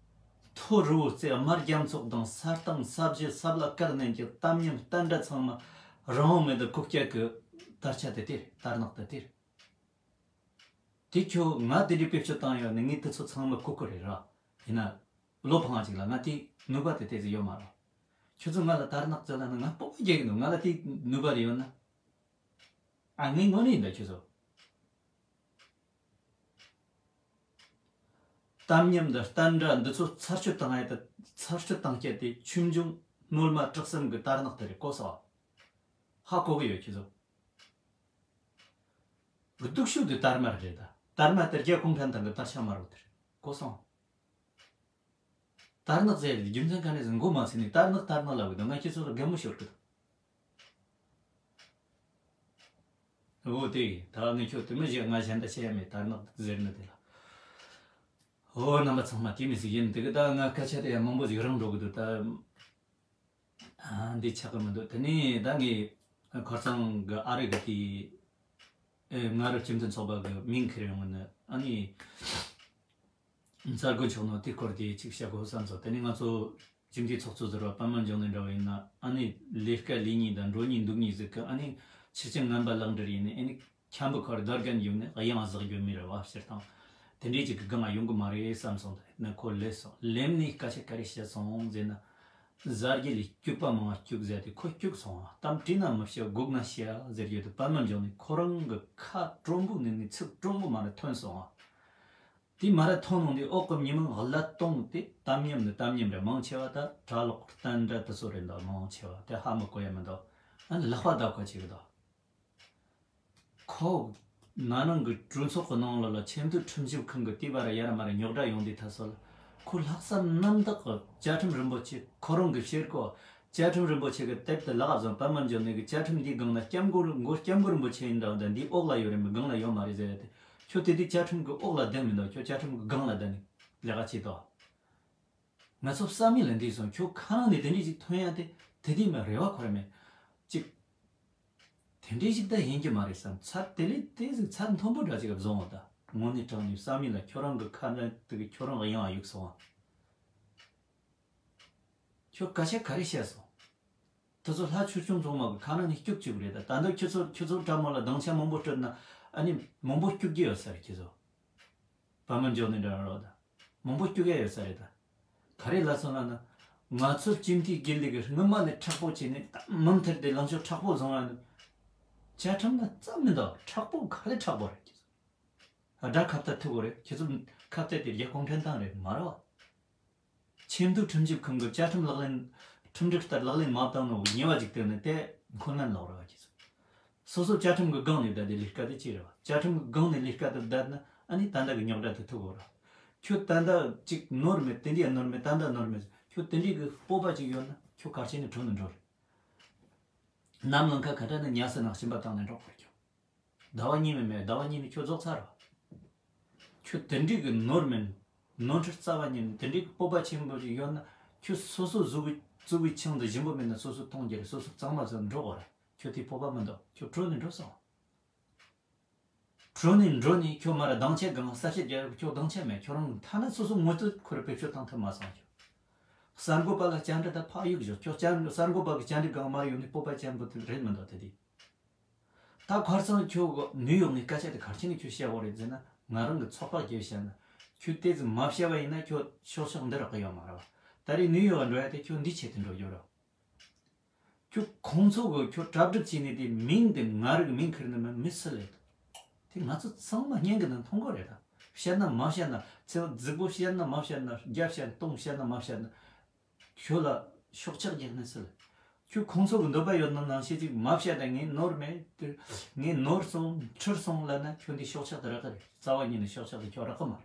ཐོ་རི་བོ་རྩེ་དམར་རྒྱ་མཚོ་གདང་ས་སྟེང་ས་བཞི་ས་བླ་དཀར་ནན་གྱི་གཏམ་ཉམས་བསྟན་དགྲ་ཚང་མ་རང་དབང་མེད་དུ་བཀོད་སྐྱག་གི་དར་ཆ་དེ་སྟེར་དར་ནག་དེ་སྟེར། དེ་ཁྱོད་ང་དེ་འདྲའི་བེད་སྤྱོད་བཏང་ཡོད་ནི་ངས་དེ་ཚོ་ཚང་མ་གོ་གི་རེད་ར། ཡིན་ན་བློ་ཕངས་ཅིག་ལ་ང་དེ་ནུས་པ་དེ་དེ་ཚོ་ཡོད་མ་རེད། ཁྱོད་ཚོ་ང་ལ་དར་ནག་ཙེ་ལ་ནི་ང་སྤོབས་པ་རྒྱག་གི་འདུག་ང་ལ་དེ་ནུས་པ་དེ་ཡོད་ན། ཨ་ངས་དངོས་གནས་ཡིན་ད་ཁྱོད་ཚོ། གཏམ་ཉམས་འདི་བསྟན་དགྲ་འདི་ཚོ་ཚར་གཅོད་བཏང་ཡ་ད་ཚར་གཅོད་བཏང་སྐྱེ་དེ་ཆོས་འབྱུང་སྣོལ་མ་དྲག་གསུམ་གི་དར་ནག་དེ་རེད་གོ་སོང་། ཧ་གོ་གི་ཡོད་ཁྱེད་ཚོ། སྡུག་ཤོས་དེ་དར་དམར་རེད་ད། དར་དམར་དེ་རྒྱ་གུང་ཁྲན་ཏང་གི་དར་ཆ་དམར་བོ་དེ་རེད་གོ་སོང་། དར་ནག་ཟེར་ཡ་དེ་རྒྱུ་མཚན་ག་ནས་ཟིན་མགོ་མ་ཚོས་ནས་དར་ནག་དར་ནག་ལབ་གི་འདུག་ང་ཁྱེད་ཚོ་ལ་དགའ་མོ་ཤོར་གི་འདུག་འོ་དེ་ད་ངས་ཁྱོད་དེ་མི་ཞིག་ང་གཞན་དག་བཤད་ཡ་མེད་དར་ནག་ཟེར་ནི་དེ་ལ། འོ་རྣམ་པ་ཚང་མ་དེ་མི་ཟིག་ཡིན་དེ་གི་ད་ང་སྐད་ཆ་དེ་ཡང་མང་པོ་ཟིག་རང་འགྲོ་གི་འདུག་ད་ཨ་འདི་ཆགས་གི་མི་འདུག་དེ་ནས་ད་ངས་ཁོར་ཚང་གི་ཨ་རི་གི་དེ་ཨེ་ང་རུ་སྤྱི་མཐུན་ཚོགས་པ་གི་མིང་ཁྱེར་ཡོང་ནི་ཨ་ནི། གསར་འགོད་ཆོག་ནོ་དེ་སྐོར་དེ་གཅིག་བཤད་དགོས་བསམ་སོང་། དེ་ནས་ང་ཚོ་སྤྱི་འཐུས་ཚོགས་གཙོ་ཟུར་པ་པད་མ་འབྱུང་གནས་འདྲ་བ་ཡིན་ན་ཨ་ནི་ལས་ཀ་ལས་ཉིན་དང་འགྲོ་ཉིན་འདུག་ཉིན་ཟིག་གི་ཨ་ནི་ཕྱི་ཆིང་ངན་པ་ལག་འབྲེལ་ཡིན་ནི་ཨ་ནི་འཁྱམ་པོ་ཁར་བརྡར་གན་ཡོང་ནི་གཡང་ཟག་རྒྱུ་མི་རེད་བ་ཕྱིར་བཏང་དེ་འདྲས་ཅིག་གི་སྒང་ང་ཡོང་གི་མ་རེད་བསམ་སོང་། དེ་ནས་ཁོ་ལས་སོང་ལེམ་ནས་སྐད་ཆ་ག་རེ་བཤད་སོང་ཟེར་ན། གཟའ་རྒྱ་ལས་སྐྱུག་པ་མང་བ་སྐྱུག་ཟེར་དེ་ཁོ་སྐྱུག་སོང་བ་གཏམ་དྲིས་ན་མི་བཤད་སྒུག་ན་བཤད་ཟེར་རྒྱུ་དེ་པད་མ་འབྱུང་གནས་ཁོ་རང་གི་ཁ་དྲོན་པོ་ནས་ནས་ཚིག་དྲོན་པོ་མ་རེད་ཐོན་སོང་བ། དེ་མ་ར་ཐོན་ནང་དེ་འོག་གི་མི་མང་བརླ་གཏོང་དེ་གཏམ་ཉམས་ནི་གཏམ་ཉམས་རེད། མང་ཆེ་བ་ད་གྲྭ་ལོག་བསྟན་དགྲ་དེ་ཚོ་རེད་འདུག་མང་ཆེ་བ་དེ་ཧ་མི་གོ་ཡ་མི་འདུག་ཨ་ནི་ལག་པ་བརྡབ་ཁ་ཅིག་གི་འདུག་ཁོ་ན་ནིང་གི་གྲོས་ཚོགས་ཀྱི་ནང་ལོགས་ལ་ཆེས་མཐོའི་ཁྲིམས་ཞིབ་ཁང་གི་ལྟེ་བ་ར་ཡ་ར་མ་ར་རྙོག་དྲ་ཡོང་དུས་ད་སོ་ལ། ཁོ་ལྷག་བསམ་རྣམ་དག་གི་བཅའ་ཁྲིམས་རིན་པོ་ཆེ་ཁོ་རང་གི་བྱེད་སྒོ། བཅའ་ཁྲིམས་རིན་པོ་ཆེ་གི་དེབ་དེ་ལག་བཟང་པད་མ་འབྱུང་གནས་ཀྱི་བཅའ་ཁྲིམས་འདིའི་སྒང་ན་སྐྱབས་མགོན་མགོ་སྐྱབས་མགོན་རིན་པོ་ཆེ་ཡིན་འདྲ་བ་འདི་འདིའི་འོག་ལ་ཡོད་རེད་མི་སྒང་ལ་ཡོད་མ་རེད་ཟེར་ཡ་དེ། ཁྱོད་དེ་དུས་བཅའ་ཁྲིམས་ཀྱི་འོག་ལ་བསྡད་མི་འདུག་ཁྱོད་བཅའ་ཁྲིམས་ཀྱི་སྒང་ལ་བསྡད་ནས་ལས་ཀ་བྱེད་དོ། ང་ཚོ་བསམ་ཡུལ་ལ་འདས་སོང་། ཁྱོད་ཁ་ནང་ནས་དེ་འདྲས་ཅིག་ཐོན་ཡ་དེ་དེ་དུས་མ་རེ་བ་ཁོ་ར་མེད་ཅིག་དེ་འདྲས་ཞིག་ད་ཡིན་གྱི་མ་རེད་བསམ། ཚད་དེ་ལས་དེ་ཟིག་ཚད་མཐོན་པོ་འདྲ་ཅིག་བཟུང་བ་ད་དངོས་གནས་དྲང་ནས་བསམ་ཡུལ་ལ་ཁྱོད་རང་གི་ཁ་འདྲ་དེ་གི་ཁྱོད་རང་གི་ཡང་གཡུག་སོང་བ། ཁྱོད་སྐད་ཆ་ག་རེ་བཤད་སོང་། དེ་ཚོ་ལྷ་ཆོས་སྐྱོང་ཚང་མ་གི་ཁ་ནང་ནས་སྐྱུག་བཅུག་རེད་ད། ད་ལྟ་ཁྱོད་ཚོ་ཁྱོད་ཚོ་དྲ་མོ་ལ་སྡིངས་ཆ་མང་པོ་སྤྲོད་ན་ཨ་ནི་མང་པོ་སྐྱུག་གི་ཡོད་ས་རེད། ཁྱོད་ཚོ་བ་མི་འཇོག་ནས་འདྲ་རོགས་ད། མང་པོ་སྐྱུག་གི་ཡོད་ས་རེད་ད། ག་རེ་ལ་སོང་ལ་ན། ང་ཚོ་སྤྱི་འཐུས་དགེ་ལས་ཀྱི་སྔོན་མ་ནས་མཁྲེགས་པོ་བྱས་ནས་ད་མུ་མཐུད་དེ་ལངས་ཕྱོགས་མཁྲེགས་པོ་བཟུང་བ་ནི། བཅའ་ཁྲིམས་ལ་རྩ་མི་འདུག་མཁྲེགས་པོ་ག་རེ་མཁྲེགས་པོ་རེད། ཁྱེད་ཚོ་དགྲ་ཁ་བརྡ་ཐུག་གོ་རེད། ཁྱེད་ཚོ་ཁ་བརྡ་དེ་རྒྱ་གུང་ཁྲན་ཏང་རེད་མ་རེད་བ། ཆེས་མཐོའི་ཁྲིམས་ཞིབ་ཁང་གི་བཅའ་ཁྲིམས་ལག་ལེན། ཁྲིམས་སྒྲིག་ལྟར་ལག་ལེན་མ་བསྟར་ནོ་ཉེས་པ་ཅིག་བཏོན་ནས་དེ་འཁོན་ལན་སློག་ར་བ་ཁྱེད་ཚོ། སོ་སོ་བཅའ་ཁྲིམས་ཀྱི་སྒང་ནས་བསྡད་དེ་ལས་ཀ་དེ་ཅི་རེད་བ། བཅའ་ཁྲིམས་ཀྱི་སྒང་ནས་ལས་ཀ་དེ་བསྡད་ན་ཨ་ནི་ད་ལྟ་གི་རྙོག་དྲ་དེ་ཐུག་གོ་ར། ཁྱོད་ད་ལྟ་ཅིག་ནོར་མེད་དེ་འདྲའི་ནོར་མེད་ད་ལྟ་ནོར་མེད། ཁྱོད་དེ་འདྲའི་གི་སྤོབས་པ་ཅིག་ཡོད་ན་ཁྱོད་གར་ཆེན་ནས་གྲོན་ནས་འགྲོ་རེད། ནམ་ལངས་ཁ་ཁ་བྲལ་ནས་ཉལ་ས་ནང་སྦྱིན་པ་བཏང་ནས་འགྲོ་དགོས་ཀྱང་། ཟླ་བ་གཉིས་མིན་མེད་ཟླ་བ་གཉིས་ནས་ཁྱོད་རྫོགས་ཚར་རོ། ཁྱོད་དེ་འདྲའི་གི་ནོར་མིན། ནོར་འཁྲུལ་རྩ་བ་ཉིད་ནས་དེ་འདྲའི་གི་སྤོབས་པ་ཆེན་པོ་ཞིག་ཡོད་ན་ཁྱོད་སོ་སོ་གཟུགས་གི་གཙུག་གི་ཆང་དུ་ཞིམ་པོ་མེད་ན་སོ་སོ་འཐུང་རྒྱུ་རེད། སོ་སོ་གཙང་མ་བཟོ་འགྲོ་དགོས་ར། ཁྱོད་དེའི་སྤོབས་པ་མི་འདུག་ཁྱོད་གྲོན་ནས་འགྲོ་སོང་། གྲོན་ནས་འགྲོ་ནས་ཁྱོད་མ་ར་སྡིངས་ཆའི་སྒང་ས་ཆ་རྒྱབ་ཁྱོད་སྡིངས་ཆ་མེད། ཁྱོད་རང་ཐ་ན་སོ་སོ་ངོ་ཚ་ཁོ་ར་བེད་སྤྱོད་བཏང་ཐུབ་མ་སོང་ཁྱོད། གསར་འགོད་པ་ལ་བཅར་འདྲི་དང་ཕར་གཡུག་བཞག་ཁྱོད་བཅར་གསར་འགོད་པ་གི་བཅར་འདྲི་སྒང་མར་ཡོང་ནས་སྤོབས་པ་ཆེན་པོ་དེ་རེད་མི་འདུག་དེ་དུས། ད་ཁར་སང་ཁྱོད་ནིའུ་ཡོག་ནས་སྐད་ཆ་དེ་གར་ཆེན་ནས་ཁྱོད་བཤད་དགོས་རེད་ཟེར་ན། ང་རང་གི་ཚོགས་པ་རྒྱབ་བཤད་ན། ཁྱོད་དེ་ཙམ་མ་བཤད་པ་ཡིན་ན་ཁྱོད་ཤོག་ཆག་འདི་རག་གི་ཡོད་མ་རེད་བ། ད་རེས་ནིའུ་ཡོག་འགྲོ་ཡ་དེ་ཁྱོད་འདི་ཆེད་དུ་འགྲོ་རྒྱུ་རེད། ཁྱོད་ཁོང་ཚོ་གི་ཁྱོད་གྲ་སྒྲིག་བྱས་ནས་དེ་མིང་དེ་ང་རང་གི་མིང་ཁུར་ནས་མི་མི་སུ་ལས། དེ་ང་ཚོ་ཚང་མ་སྙིང་གི་ནང་མཐོང་གི་རེད་ད། བཤད་ན་མ་བཤད་ན་ཚེ་རྫིག་པོ་བཤད་ན་མ་བཤད་ན་བརྒྱ་བཤད་སྟོང་བཤད་ན་མ་བཤད་ན། ཁྱོད་ལ་ཤོག་ཆག་རྒྱག་ནི་སུ་ལ། ཁྱོད་ཁོང་ཚོ་གི་འདོད་པ་ཡོད་ན་ནང་བཤད་ཅིག་མ་བཤད་ན་ངས་ནོར་མེད་དེ། ངས་ནོར་སོང་འཁྲུལ་སོང་ལབ་ན་ཁྱོད་འདི་ཤོག་ཆག་དེ་རག་གི་རེད། རྩ་བ་ཉིད་ནས་ཤོག་ཆག་དེ་ཁྱོད་རག་གི་མ་རེད།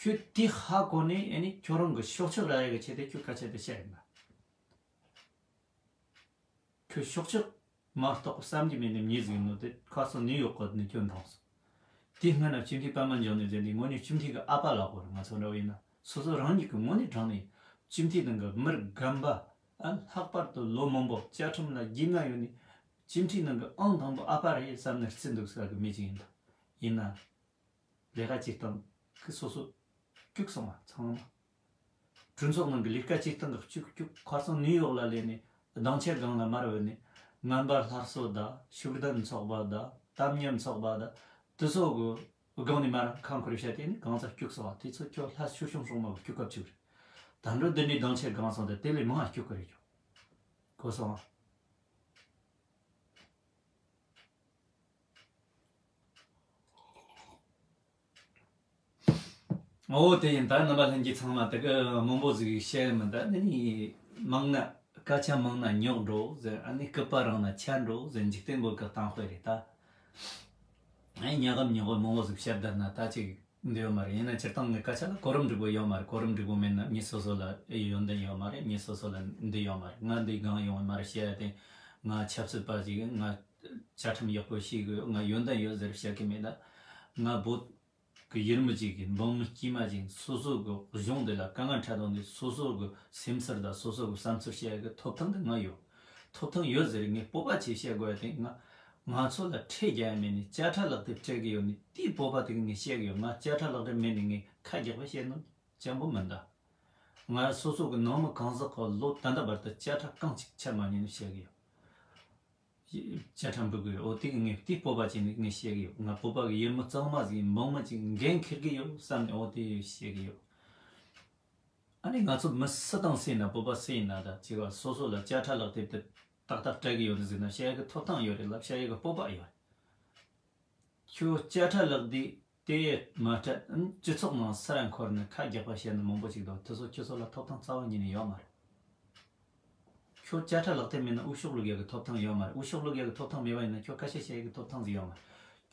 ཁྱོད་དེ་ཧ་གོ་ནས་ཨ་ནི་ཁྱོད་རང་གི་ཤོག་ཆག་རག་ཡ་གི་ཆེད་དུ་ཁྱོད་སྐད་ཆ་དེ་བཤད་ཡིན་ན། ཁྱོད་ཤོག་ཆག་མ་གཏོགས་བསམ་གྱི་མེད་ནི་མྱི་ཟིག་ནོ་དེ་ཁ་སང་ནིའུ་ཡོག་གི་ནི་ཁྱོད་འདང་སོང་། དེ་སྔ་ན་སྤྱི་འཐུས་པད་མ་འབྱུང་གནས་ཟེར་ནི་དངོས་གནས་སྤྱི་འཐུས་ཀྱི་ཨ་ཕ་ལགས་པོ་རེད། ང་ཚོ་འདྲ་བོ་ཡིན་ན་སོ་སོ་རང་ཉིད་ཀྱི་དངོས་གནས་དྲང་ནས་སྤྱི་འཐུས་ནང་གི་མི་རྒན་པ། ཨ་ལྷག་པར་དུ་ལོ་མང་པོ་བཅའ་ཁྲིམས་ལ་རྒྱུས་མངའ་ཡོད་ནི་སྤྱི་འཐུས་ནང་གི་ཨང་དང་པོ་ཨ་ཕ་རེད་བསམ་ནས་བརྩི་འདུག་ཟེར་གི་མི་ཅིག་ཡིན་ད། ཡིན་ན། ལས་ཀ་བྱེད་སྟངས་ཀྱི་སོ་སོ་སྐྱུག་སོང་བ་ཚང་མ། གྲོས་ཚོགས་ནང་གི་ལས་ཀ་བྱེད་སྟངས་ཀྱི་སྐྱུག་སྐྱུག་ཁ་སང་ནིའུ་ཡོག་ལ་སླེབས་ནས་སྡིངས་ཆའི་སྒང་ལ་མར་བུད་ནས་ངན་པ་སླར་གསོ་དང་ཤུགས་ལྡན་ཚོགས་པ་དང་གཏམ་ཉམས་ཚོགས་པ་དང་དེ་ཚོ་གི་སྒང་ནས་མར་ཁ་འཁོར་བཤད་དེ་ནི་གང་ཚ་སྐྱུག་སོང་བ་དེ་ཚོ་ཁྱོད་ལྷ་ཆོས་སྐྱོང་སྲུང་མ་གི་སྐྱུག་སྐབས་ཅིག་རེད། ད་འགྲོ་འདི་འདྲའི་སྡིངས་ཆའི་སྒང་སོང་དེ་དེ་ལས་མང་བ་སྐྱུག་གི་རེད་ཁྱོད། གོ་སོང་བ། ཨོ་དེ་ཡིན་ད་རྣམ་པ་ལྷན་རྒྱས་ཚང་མ་དེ་གི་མང་པོ་ཟིག་བཤད་མི་འདུག་ནི་ནི་མང་ན་སྐད་ཆ་མང་ན་རྙོག་འགྲོ་ཟེར། ཨ་ནི་སྐུད་པ་རིང་ན་ཆད་འགྲོ་ཟེར། འཇིག་རྟེན་པོ་གི་གཏམ་དཔེ་རེད་ད། ཨ་ཉག་གམ་ཉོག་གམ་མང་པོ་ཟིག་བཤད་བསྡད་ན་ད་ཅིག་འདི་ཡོད་མ་རེད། ཡིན་ན་སྤྱིར་བཏང་གི་སྐད་ཆ་ལ་གོ་རིམ་འགྲིག་པོ་ཡོད་མ་རེད། གོ་རིམ་འགྲིག་པོ་མེད་ན་མྱི་སོ་སོ་ལ་ཡོན་ཏན་ཡོད་མ་རེད། མྱི་སོ་སོ་ལ་འདི་ཡོད་མ་རེད། ང་འདི་གང་ཡོང་མ་རེད་བཤད་ཡ་དེ་ང་ཆབ་སྲིད་པ་ཞིག་ཡིན། ང་བཅའ་ཁྲིམས་ཡག་པོ་ཤེས་གི་ཡོད། ང་ཡོན་ཏན་ཡོད་ཟེར་བཤད་གི་མེད་ད། ང་བོད་གི་ཡུལ་མི་ཅིག་གི་འབངས་མི་དཀྱུས་མ་ཅིག་སོ་སོ་གི་གཞུང་འདི་ལ་དཀའ་ངལ་འཕྲད་དོན་འདི་སོ་སོ་གི་སེམས་ཚོར་དང་སོ་སོ་གི་བསམ་ཚུལ་བཤད་གི་ཐོབ་ཐང་འདི་ང་ཡོད། ཐོབ་ཐང་ཡོད་ཟེར་ངས་སྤོབས་པ་ཆེ་བཤད་དགོས་ཡ་དེ་ང་ང་ཚོ་ལ་ཁྲལ་རྒྱག་ཡ་མེད་ནི་དཔྱ་ཁྲལ་ལག་དེབ་སྤྲད་གི་ཡོད་ནི་དེའི་སྤོབས་པ་དེ་གི་ངས་བཤད་གི་ཡོད། ང་དཔྱ་ཁྲལ་ལག་དེབ་མེད་ནི་ངས་ཁ་རྒྱག་པ་བཤད་ནོ་སྤྱང་པོ་མིན་ད། ང་སོ་སོ་གི་ནང་མི་གང་ཟག་གི་ལོ་ད་ལྟ་བར་དུ་དཔྱ་ཁྲལ་རྐང་གཅིག་ཆད་མ་ཉན་ནི་བཤད་གི་ཡོད། དཔྱ་ཁྲལ་འབུལ་གི་ཡོད། འོ་དེ་གི་ངས་དེའི་སྤོབས་པ་བྱས་ནས་ངས་བཤད་གི་ཡོད། ང་བོད་པ་གི་ཡུལ་མི་གཙང་མ་ཟིག་འབངས་མི་ཅིག་འགན་འཁྱེར་གི་ཡོད་བསམ་ནས་འོ་དེ་བཤད་གི་ཡོད། ཨ་ནི་ང་ཚོ་མི་སུ་དང་སུ་ཡིན་ན་བོད་པ་སུ་ཡིན་ན་ད་ཅིག་བ་སོ་སོ་ལ་དཔྱ་ཁྲལ་ལག་དེབ་དེ་ཏག་ཏག་སྤྲད་གི་ཡོད་ཟིག་ན་བཤད་གི་ཐོབ་ཐང་ཡོད་རེད་ལ་བཤད་གི་སྤོབས་པ་ཡོད་རེད། ཁྱོད་དཔྱ་ཁྲལ་ལག་དེབ་དེ་མ་སྤྲད་ཨ་ནི་སྤྱི་ཚོགས་ནང་སར་འཁོར་ནས་ཁ་རྒྱག་པ་བཤད་ན་མང་པོ་ཅིག་འདུག་དེ་ཚོ་ཁྱོད་ཚོ་ལ་ཐོབ་ཐང་རྩ་བ་ཉིད་ནས་ཡོད་མ་རེད། ཁྱོད་དཔྱ་ཁྲལ་ལག་དེབ་མེད་ན་འུ་ཤོག་བླུག་ཡག་གི་ཐོབ་ཐང་ཡོད་མ་རེད། འུ་ཤོག་བླུག་ཡག་གི་ཐོབ་ཐང་མེད་པ་ཡིན་ན་ཁྱོད་སྐད་ཆ་བཤད་ཡག་གི་ཐོབ་ཐང་ཟིག་ཡོད་མ་རེད།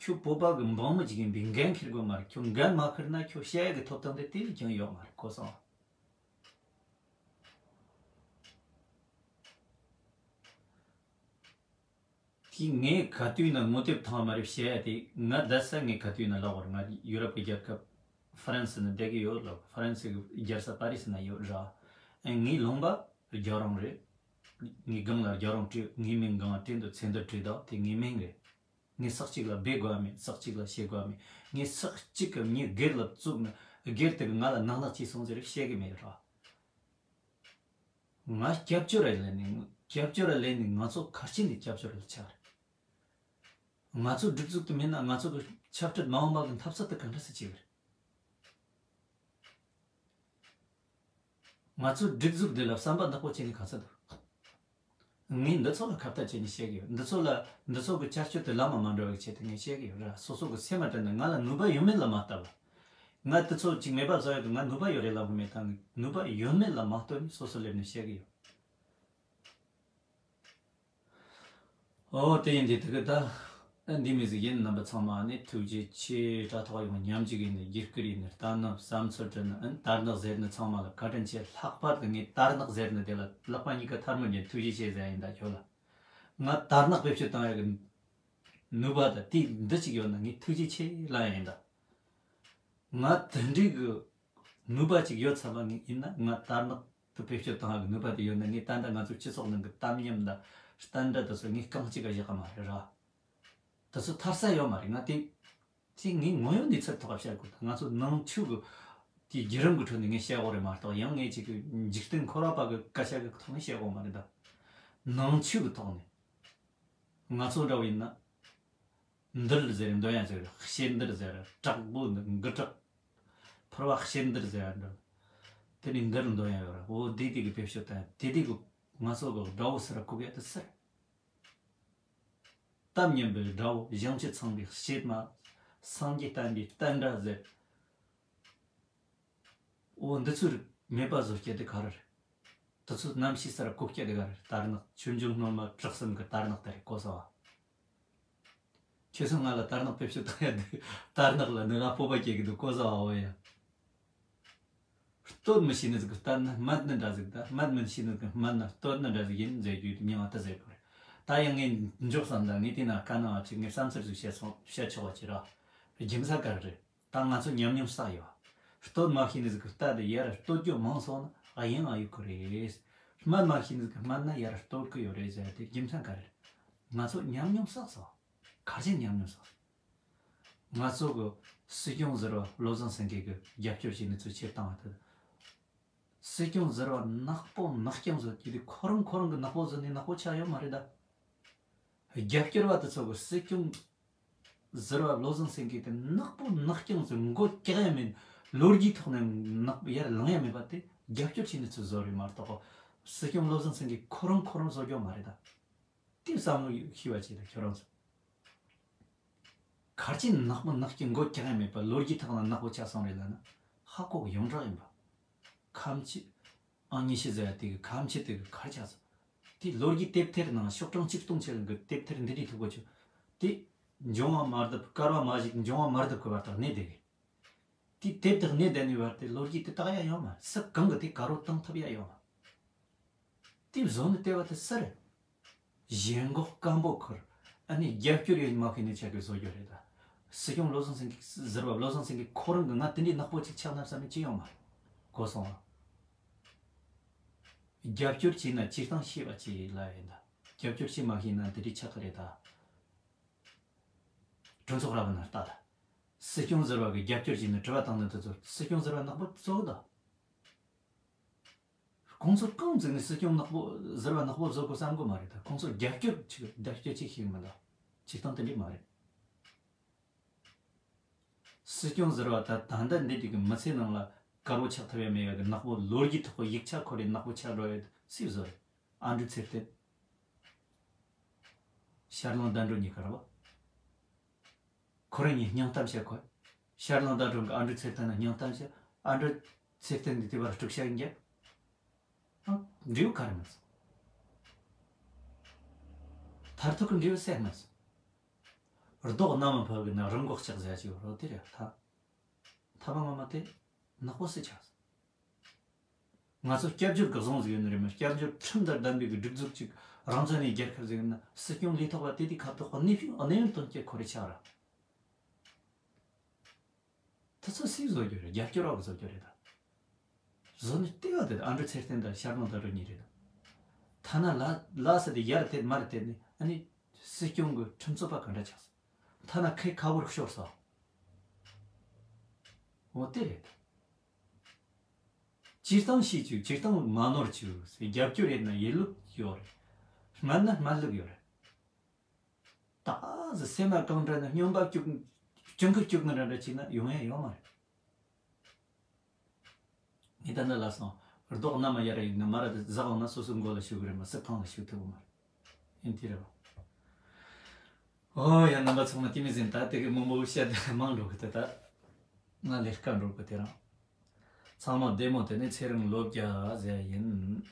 ཁྱོད་བོད་པ་གི་འབངས་མི་ཅིག་ཡིན་པའི་འགན་འཁྱེར་དགོས་མ་རེད། ཁྱོད་འགན་མ་འཁྱེར་ན་ཁྱོད་བཤད་ཡག་གི་ཐོབ་ཐང་དེ་དེ་ལས་ཀྱང་ཡོད་མ་རེད། གོ་སོང་། དེ་ངས་ག་དུས་ན་ངོ་དེབ་ཐང་མ་རེད་བཤད་ཡ་དེ། ང་རྡ་ས་ངས་ག་དུས་ན་ལབ་བར་ང་ཡུ་རོབ་ཀྱི་རྒྱལ་ཁབ་ཧྥ་རན་སི་ན་བསྡད་ཀྱི་ཡོད་ལབ། ཧྥ་རན་སི་གི་རྒྱལ་ས་པ་རི་སི་ན་ཡོད་ར། ཨེ་ངའི་ལུང་པ་རྒྱལ་རོང་རེད། ངའི་སྒང་ལ་རྒྱལ་རོང་བྲིས། ངའི་མིང་སྒང་ལ་བྲིས་འདུག་ཚེ་འདིར་བྲིས་འདུག་དེ་ངའི་མིང་རེད། ངས་ས་གཅིག་ལ་སྦས་དགོས་མེད། ས་གཅིག་ལ་བཤད་དགོས་མེད། ངས་ས་གཅིག་གི་མྱི་སྒེར་ལ་བཙུགས་ན་སྒེར་དེ་གི་ང་ལ་ནག་ནག་ཅིག་སོང་ཟེར་བཤད་གི་མེད་ར། ང་སྐྱབས་བཅོལ་ར་ལེན་ནས། སྐྱབས་བཅོལ་ར་ལེན་ནས་ང་ཚོ་ག་རེ་བྱས་ནས་སྐྱབས་བཅོལ་ར་ཆགས་རེད། ང་ཚོ་སྒྲིག་འཛུགས་དེ་མེད་ན་ང་ཚོ་གི་ཆབ་སྲིད་མ་འོངས་པ་གི་འཐབ་རྩོད་དེ་ག་འདྲ་སེ་བྱེད་གི་རེད། ང་ཚོ་སྒྲིག་འཛུགས་འདི་ལ་བསམ་པ་ནག་པོ་བྱས་ནས་ག་ཚོད་འདུག་ངས་འདི་ཚོ་ལ་ཁ་བརྡ་བྱས་ནས་བཤད་གི་ཡོད། འདི་ཚོ་ལ་འདི་ཚོ་གི་བྱ་སྤྱོད་དེ་ལམ་མ་འགྲོ་བའི་ཆེད་དུ་ངས་བཤད་གི་ཡོད་ར། སོ་སོ་གི་སེམས་མ་དྲན་ན་ང་ལ་ནུས་པ་ཡོད་མེད་ལ་མ་ལྟ་བར། ང་དེ་ཚོ་ཅིག་མེད་པ་བཟོ་ཡོད་དུ་ང་ནུས་པ་ཡོད་རེད་ལབ་གི་མེད། ད་ནུས་པ་ཡོད་མེད་ལ་མ་ལྟོས་ནས་སོ་སོ་སླེབས་ནས་བཤད་གི་ཡོད། ཨོ་དེ་ཡིན་དེ་དེ་གི་ད། ཨ་འདི་མི་ཟིག་ཡིན། རྣམ་པ་ཚང་མ་ནི་ཐུགས་རྗེ་ཆེ། དྲ་ཐོག་ཡོང་མཉམ་ཞུགས་ཡིན་ནི་རྒྱུ་སྐུལ་ཡིན་ནི་ལྟ་ན་བསམ་ཚུལ་དྲན་ནི་ཨ་ནི་དར་ནག་ཟེར་ནི་ཚང་མ་ལ་བཀའ་དྲིན་ཆེ། ལྷག་པར་དུ་ངས་དར་ནག་ཟེར་ནི་དེ་ལ་ལག་པ་གཉིས་ཀ་ཐལ་མོ་སྦྱར་ཐུགས་རྗེ་ཆེ་ཟེར་ཡིན་ད་ཁྱོད་ལ། ང་དར་ནག་བེད་སྤྱོད་བཏང་ཡ་གི་ནུས་པ་ད་དེ་འདི་ཅིག་ཡོད་ན་ངས་ཐུགས་རྗེ་ཆེ་ལབ་ཡ་ཡིན་ད། ང་དེ་འདྲའི་གི་ནུས་པ་ཅིག་ཡོད་ཚར་བ་ངས་ཡིན་ན། ང་དར་ནག་དེ་བེད་སྤྱོད་བཏང་གི་ནུས་པ་དེ་ཡོད་ན་ངས་ད་ལྟ་ང་ཚོའི་སྤྱི་ཚོགས་ནང་གི་གཏམ་ཉམས་དང་བསྟན་དགྲ་དེ་ཚོ་ངས་རྐང་གཅིག་ག་བཞག་གི་མ་རེད་ར། དེ་ཚོ་ཐར་ས་ཡོད་མ་རེད། ང་དེ་དེ་ངས་དངོས་ཡོད་གནས་ཚུལ་ཐོག་བཤད་དགོས། ད་ང་ཚོ་ནང་ཆོས་གི་དེའི་བརྒྱུད་རིམ་གི་ཁྲོད་ནས་ངས་བཤད་དགོས་རེད་མ་གཏོགས། ཡང་ངས་ཅིག་གི་འཇིག་རྟེན་འཁོར་བ་པ་གི་སྐད་ཆ་གི་ཐོག་ནས་བཤད་དགོས་མ་རེད་ད། ནང་ཆོས་གི་ཐོག་ནས་ང་ཚོ་འདྲ་བོ་ཡིན་ན། འདིར་ཟེར་འདོན་ཡ་ཟེར། ཕྱིར་འདིར་ཟེར། དྲག་པོ་འདི་འགུལ་དྲག་ཕུར་བ་ཕྱིར་འདིར་ཟེར་འདི། དེ་ནས་འདིར་འདོན་ཡ་ཡོད་ར། འོ་དེ་དེ་གི་བེད་སྤྱོད་དང་དེ་དེ་གི་ང་ཚོ་གི་དགྲ་བོ་ཟེར་གོ་གི་དེ་ཟེར། གཏམ་ཉན་པའི་དགྲ་བོ། བཞེངས་བྱེད་ཚངས་པའི་གཤེད་མ། སངས་རྒྱས་བསྟན་པའི་བསྟན་དགྲ་ཟེར། འོ་འདི་ཚོའི་མེད་པ་བཟོ་སྤྱད་དེ་ག་རེ་རེད། དེ་ཚོ་རྣམ་ཤེས་སར་བཀོལ་སྤྱད་དེ་ག་རེ་རེད། དར་ནག་ཆོས་འབྱུང་སྔོན་མ་གྲགས་གསུམ་གི་དར་ནག་དེ་རེད་གོ་སོང་ཨ། ཁྱེད་ཚོ་ང་ལ་དར་ནག་བེད་སྤྱོད་བཏང་ཡ་འདུག་དར་ནག་ལ་ནི་ང་སྤོབས་པ་སྐྱེ་གི་འདུག་གོ་སོང་ཨ། འོ་ཡ། སྟོད་མི་ཤེས་ནི་ཟིག་གི་སྟོད་ནི་སྨད་ནི་འདྲ་ཟིག་ད་སྨད་མི་ཤེས་ནི་ཟིག་གི་སྨད་ནི་སྟོད་ནི་འདྲ་ཟིག་ཡིན་ཟེར་རྒྱུ་དེ་མྱིང་ང་ད་ཟེར་དགོས་རེད། ད་ཡང་ངས་འཇོག་བསམ་ད་ངས་དེ་ན་ཁ་ནང་ཨ་ཅིག་ངས་བསམ་ཚུལ་ཟིག་བཤད་སོང་བཤད་ཆོག་པ་ཅིག་ར། རྒྱུ་མཚན་ག་རེ་རེད། ད་ང་ཚོ་ཉམས་མྱོང་བསགས་ཡོད། སྟོད་མ་ཤེས་ནི་ཟིག་གི་སྟོད་དེ་ཡར་སྟོད་རྒྱུ་མང་སོང་ན་གཡེང་ཨ་ཡོད་གི་རེད། སྨད་མ་ཤེས་ནི་ཟིག་གི་སྨད་ན་ཡར་སྟོད་གི་ཡོད་རེད་ཟེར་དེ་རྒྱུ་མཚན་ག་རེ་རེད། ང་ཚོ་ཉམས་མྱོང་བསགས་སོང་། ག་རེ་ཉམས་མྱོང་བསགས་སོང་། ང་ཚོ་གི་སྲིད་སྐྱོང་ཟུར་པ་བློ་བཟང་སེང་གེ་གི་རྒྱབ་སྐྱོར་བྱས་ནས་ཚུལ་ཆེར་བཏང་བ་དེ། སྲིད་སྐྱོང་ཟུར་པ་ནག་པོ་ནག་རྐྱང་བཟོ་རྒྱུ་དེ་ཁོ་རང་ཁོ་རང་གི་ནག་པོ་བཟོ་ནས་ནག་པོ་ཆགས་ཡོད་མ་རེད་ད། རྒྱབ་སྐྱོར་བ་དེ་ཚོ་གི་སྲིད་སྐྱོང་ཟུར་པ་བློ་བཟང་སེང་གེ་དེ་ནག་པོ་ནག་རྐྱང་བཟོ། མགོ་བཀྱག་ཡ་མེད། ལོ་རྒྱུས་ཐོག་ནས་ནག་ཡར་ལངས་ཡ་མེད་པ་དེ་རྒྱབ་སྐྱོར་བྱས་ནས་ཚུལ་བཟོ་རེད་མ་གཏོགས། སྲིད་སྐྱོང་བློ་བཟང་སེང་གེ་ཁོ་རང་ཁོ་རང་བཟོ་རྒྱུ་མ་རེད་ད། དེ་བསམ་བློ་ཤེས་པ་བྱེད་ད་ཁྱོད་རང་ཚོ། ག་རེ་བྱས་ནག་པོ་ནག་རྐྱང་མགོ་བཀྱག་ཡ་མེད་པ་ལོ་རྒྱུས་ཐོག་ན་ནག་པོ་ཆགས་སོང་རེད་ལབ་ན་ཧ་གོ་གི་ཡོངས་གྲགས་ཡིན་པ། ཁམས་ཆེ། ཨང་ཉི་ཤུ་ཟེར་ཡ་དེ་གི་ཁམས་ཆེ་དེ་གི་ག་རེ་ཆགས་སོང་། དེ་ལོ་རྒྱུས་དེབ་ཐེར་ནང་ཤོག་གྲངས་ཆིག་སྟོང་ཆེ་གི་དེབ་ཐེར་འདི་འདྲའི་ཐུག་གོ་ཆོད། དེ་འབྱུང་བ་མ་བརྡབ་བསྐལ་བ་མ་ཞིག་འབྱུང་བ་མ་བརྡབ་གི་བར་དུ་གནས་བསྡད་གི། དེ་དེབ་དེ་གནས་བསྡད་ནས་བར་དེ་ལོ་རྒྱུས་དེ་བརྟག་ཡ་ཡོད་མ་རེད། སུ་གང་གི་དེ་དགའ་རོགས་བཏང་ཐུབ་ཡ་ཡོད་མ་རེད། དེ་བཟོ་ནི་ལྟེ་བ་དེ་སུ་རེད། ཞེན་ཁོག་སྐམ་པོ་ཁུར། ཨ་ནི་རྒྱབ་སྐྱོར་ཡོད་མ་ཤེས་ནི་ཆ་གི་བཟོ་རྒྱུ་རེད་ད། སྲིད་སྐྱོང་བློ་བཟང་སེང་གེ་ཟུར་པ་བློ་བཟང་སེང་གེ་ཁོ་རང་གི་ང་དེ་འདྲའི་ནག་པོ་ཅིག་ཆགས་ན་བསམ་ནི་ཅི་ཡོང་མ་རེད། གོ་སོང་ཨ། རྒྱབ་སྐྱོར་བྱས་ན་སྤྱིར་བཏང་ཤེས་པ་ཅིག་ལ་ཡིན་ད། རྒྱབ་སྐྱོར་བྱེད་མ་ཤེས་ན་དེ་འདྲའི་ཆགས་གི་རེད་ད། གྲོས་ཚོགས་ར་བ་ན་ལྟ་ད། སྲིད་སྐྱོང་ཟུར་པ་གི་རྒྱབ་སྐྱོར་བྱས་ནས་དྲི་བ་བཏང་ནི་དེ་ཚོ་སྲིད་སྐྱོང་ཟུར་པ་ནག་པོ་བཟོ་གི་ད། ཁོང་ཚོ་རྐང་བཙུགས་ནས་སྲིད་སྐྱོང་ནག་པོ་ཟུར་པ་ནག་པོ་བཟོ་དགོས་བསམ་གི་མ་རེད་ད། ཁོང་ཚོ་རྒྱབ་སྐྱོར་ཅིག་རྒྱབ་སྐྱོར་ཅིག་ཤིག་མི་འདུག་སྤྱིར་བཏང་དེ་འདྲ་མ་རེད། སྲིད་སྐྱོང་ཟུར་པ་ད་ད་ལྟ་འདི་དེ་གི་མི་ཚེ་ནང་ལ་དཀར་པོ་ཆགས་ཐུབ་ཡ་མེད་ཡ་གི་ནག་པོ་ལོ་རྒྱུས་ཐོག་གི་ཡིག་ཆ་འཁོར་རེ་ནག་པོ་ཆགས་འགྲོ་ཡ་སུས་བཟོ་རེད། ཨ་འབྲུག་ཚེ་བརྟན། ཤར་གླིང་ཟླ་འགྲོ་གཉིས་ཀ་རེད་པ། ཁོ་རང་གཉིས་སྙིང་གཏམ་བཤད་གོ། ཤར་གླིང་ཟླ་འགྲོ་གི་ཨ་འབྲུག་ཚེ་བརྟན་ལ་སྙིང་གཏམ་བཤད། ཨ་འབྲུག་ཚེ་བརྟན་གྱིས་དེ་བར་དཀྲུག་ཤ་ཡིན་རྒྱབ། ཨ། འབྲས་བུ་ག་རེ་མ་སོང་། མཐར་ཐུག་གི་འབྲས་བུ་ཟད་མ་སོང་། རྡོག་གནམ་མ་ཕབ་གི་ན་རི་མགོ་ལྕགས་ཟེར་ཅིག་ཡོད་རེད་དེ་རེད་ད། ཐ་མ་ངོ་མ་དེ་ནག་པོ་སུ་ཆགས་སོང་། ང་ཚོ་སྐྱབས་བཅོལ་གི་བཟང་ཟིག་ཡོད་ནི་རེད་མ། སྐྱབས་བཅོལ་ཁྲིམས་ལྟར་ལྡན་པའི་གི་སྒྲིག་འཛུགས་ཅིག་རང་བཙན་ནས་རྒྱལ་ཁབ་ཟིག་ཡིན་ན། སྲིད་སྐྱོང་ལས་ཐོག་པ་དེ་དུས་ཁ་ཐོག་གནས་གནས་ཡུན་དོན་གྱི་ཁོ་རེ་ཆགས་ར། དེ་ཚོ་སུས་བཟོ་རྒྱུ་རེད། རྒྱབ་སྐྱོར་བ་གི་བཟོ་རྒྱུ་རེད་ད། བཟོ་ནི་ལྟེ་བ་དེ་ཨ་འབྲུ་ཚེ་བརྟན་དང་ཤར་མོ་དང་རུ་གཉིས་རེད་ད། ཐ་ན་ལ་ལ་ས་དེ་ཡར་དེད་མར་དེད་ནི་ཨ་ནི་སྲིད་སྐྱོང་གི་ཁྲིམས་རྩོད་པ་ག་འདྲ་ཆགས་སོང་། ཐ་ན་ཁའི་ཁ་བོར་ཤོར་སོང་། འོ་དེ་རེད། སྤྱིར་བཏང་ཤེས་བཅུག་སྤྱིར་བཏང་མ་ནོར་བཅུག་རྒྱབ་སྐྱོར་ཡིན་ན་ཡིན་ལུགས་ཡོད་རེད། སྨན་ན་སྨན་ལུགས་ཡོད་རེད། ད་གཟི་སེམས་ལ་གང་འདྲ་ན་སྨྱོན་པ་བཅུག་སྤྱང་ཀི་བཅུག་ནི་འདྲ་འདྲ་བྱས་ན་ཡོང་ཡ་ཡོད་མ་རེད། ངས་ད་ནི་ལ་སོང་། རྡོག་གནམ་མ་ཡར་ཡིག་ན་མ་ར་དེ་ཟག་འོང་ན་སོ་སོའི་མགོ་ལ་ཞུགས་གི་རེད་མ། སྲིད་ཐང་ལ་ཞུགས་ཐུབ་གི་མ་རེད། ཡིན་དེ་རེད་བ། ཨོ་ཡ་རྣམ་པ་ཚང་མ་དེ་མི་ཟིན་ད་དེ་གི་མང་པོ་བཤད་དེ་མང་འགྲོ་གི་དེ་ད། ང་ལས་ཀ་འགྲོ་གི་དེ་རང་། ཚང་མ་བདེ་མོ་དེ་ནས་ཚེ་རིང་ལོ་བརྒྱ་ཟེར་ཡིན།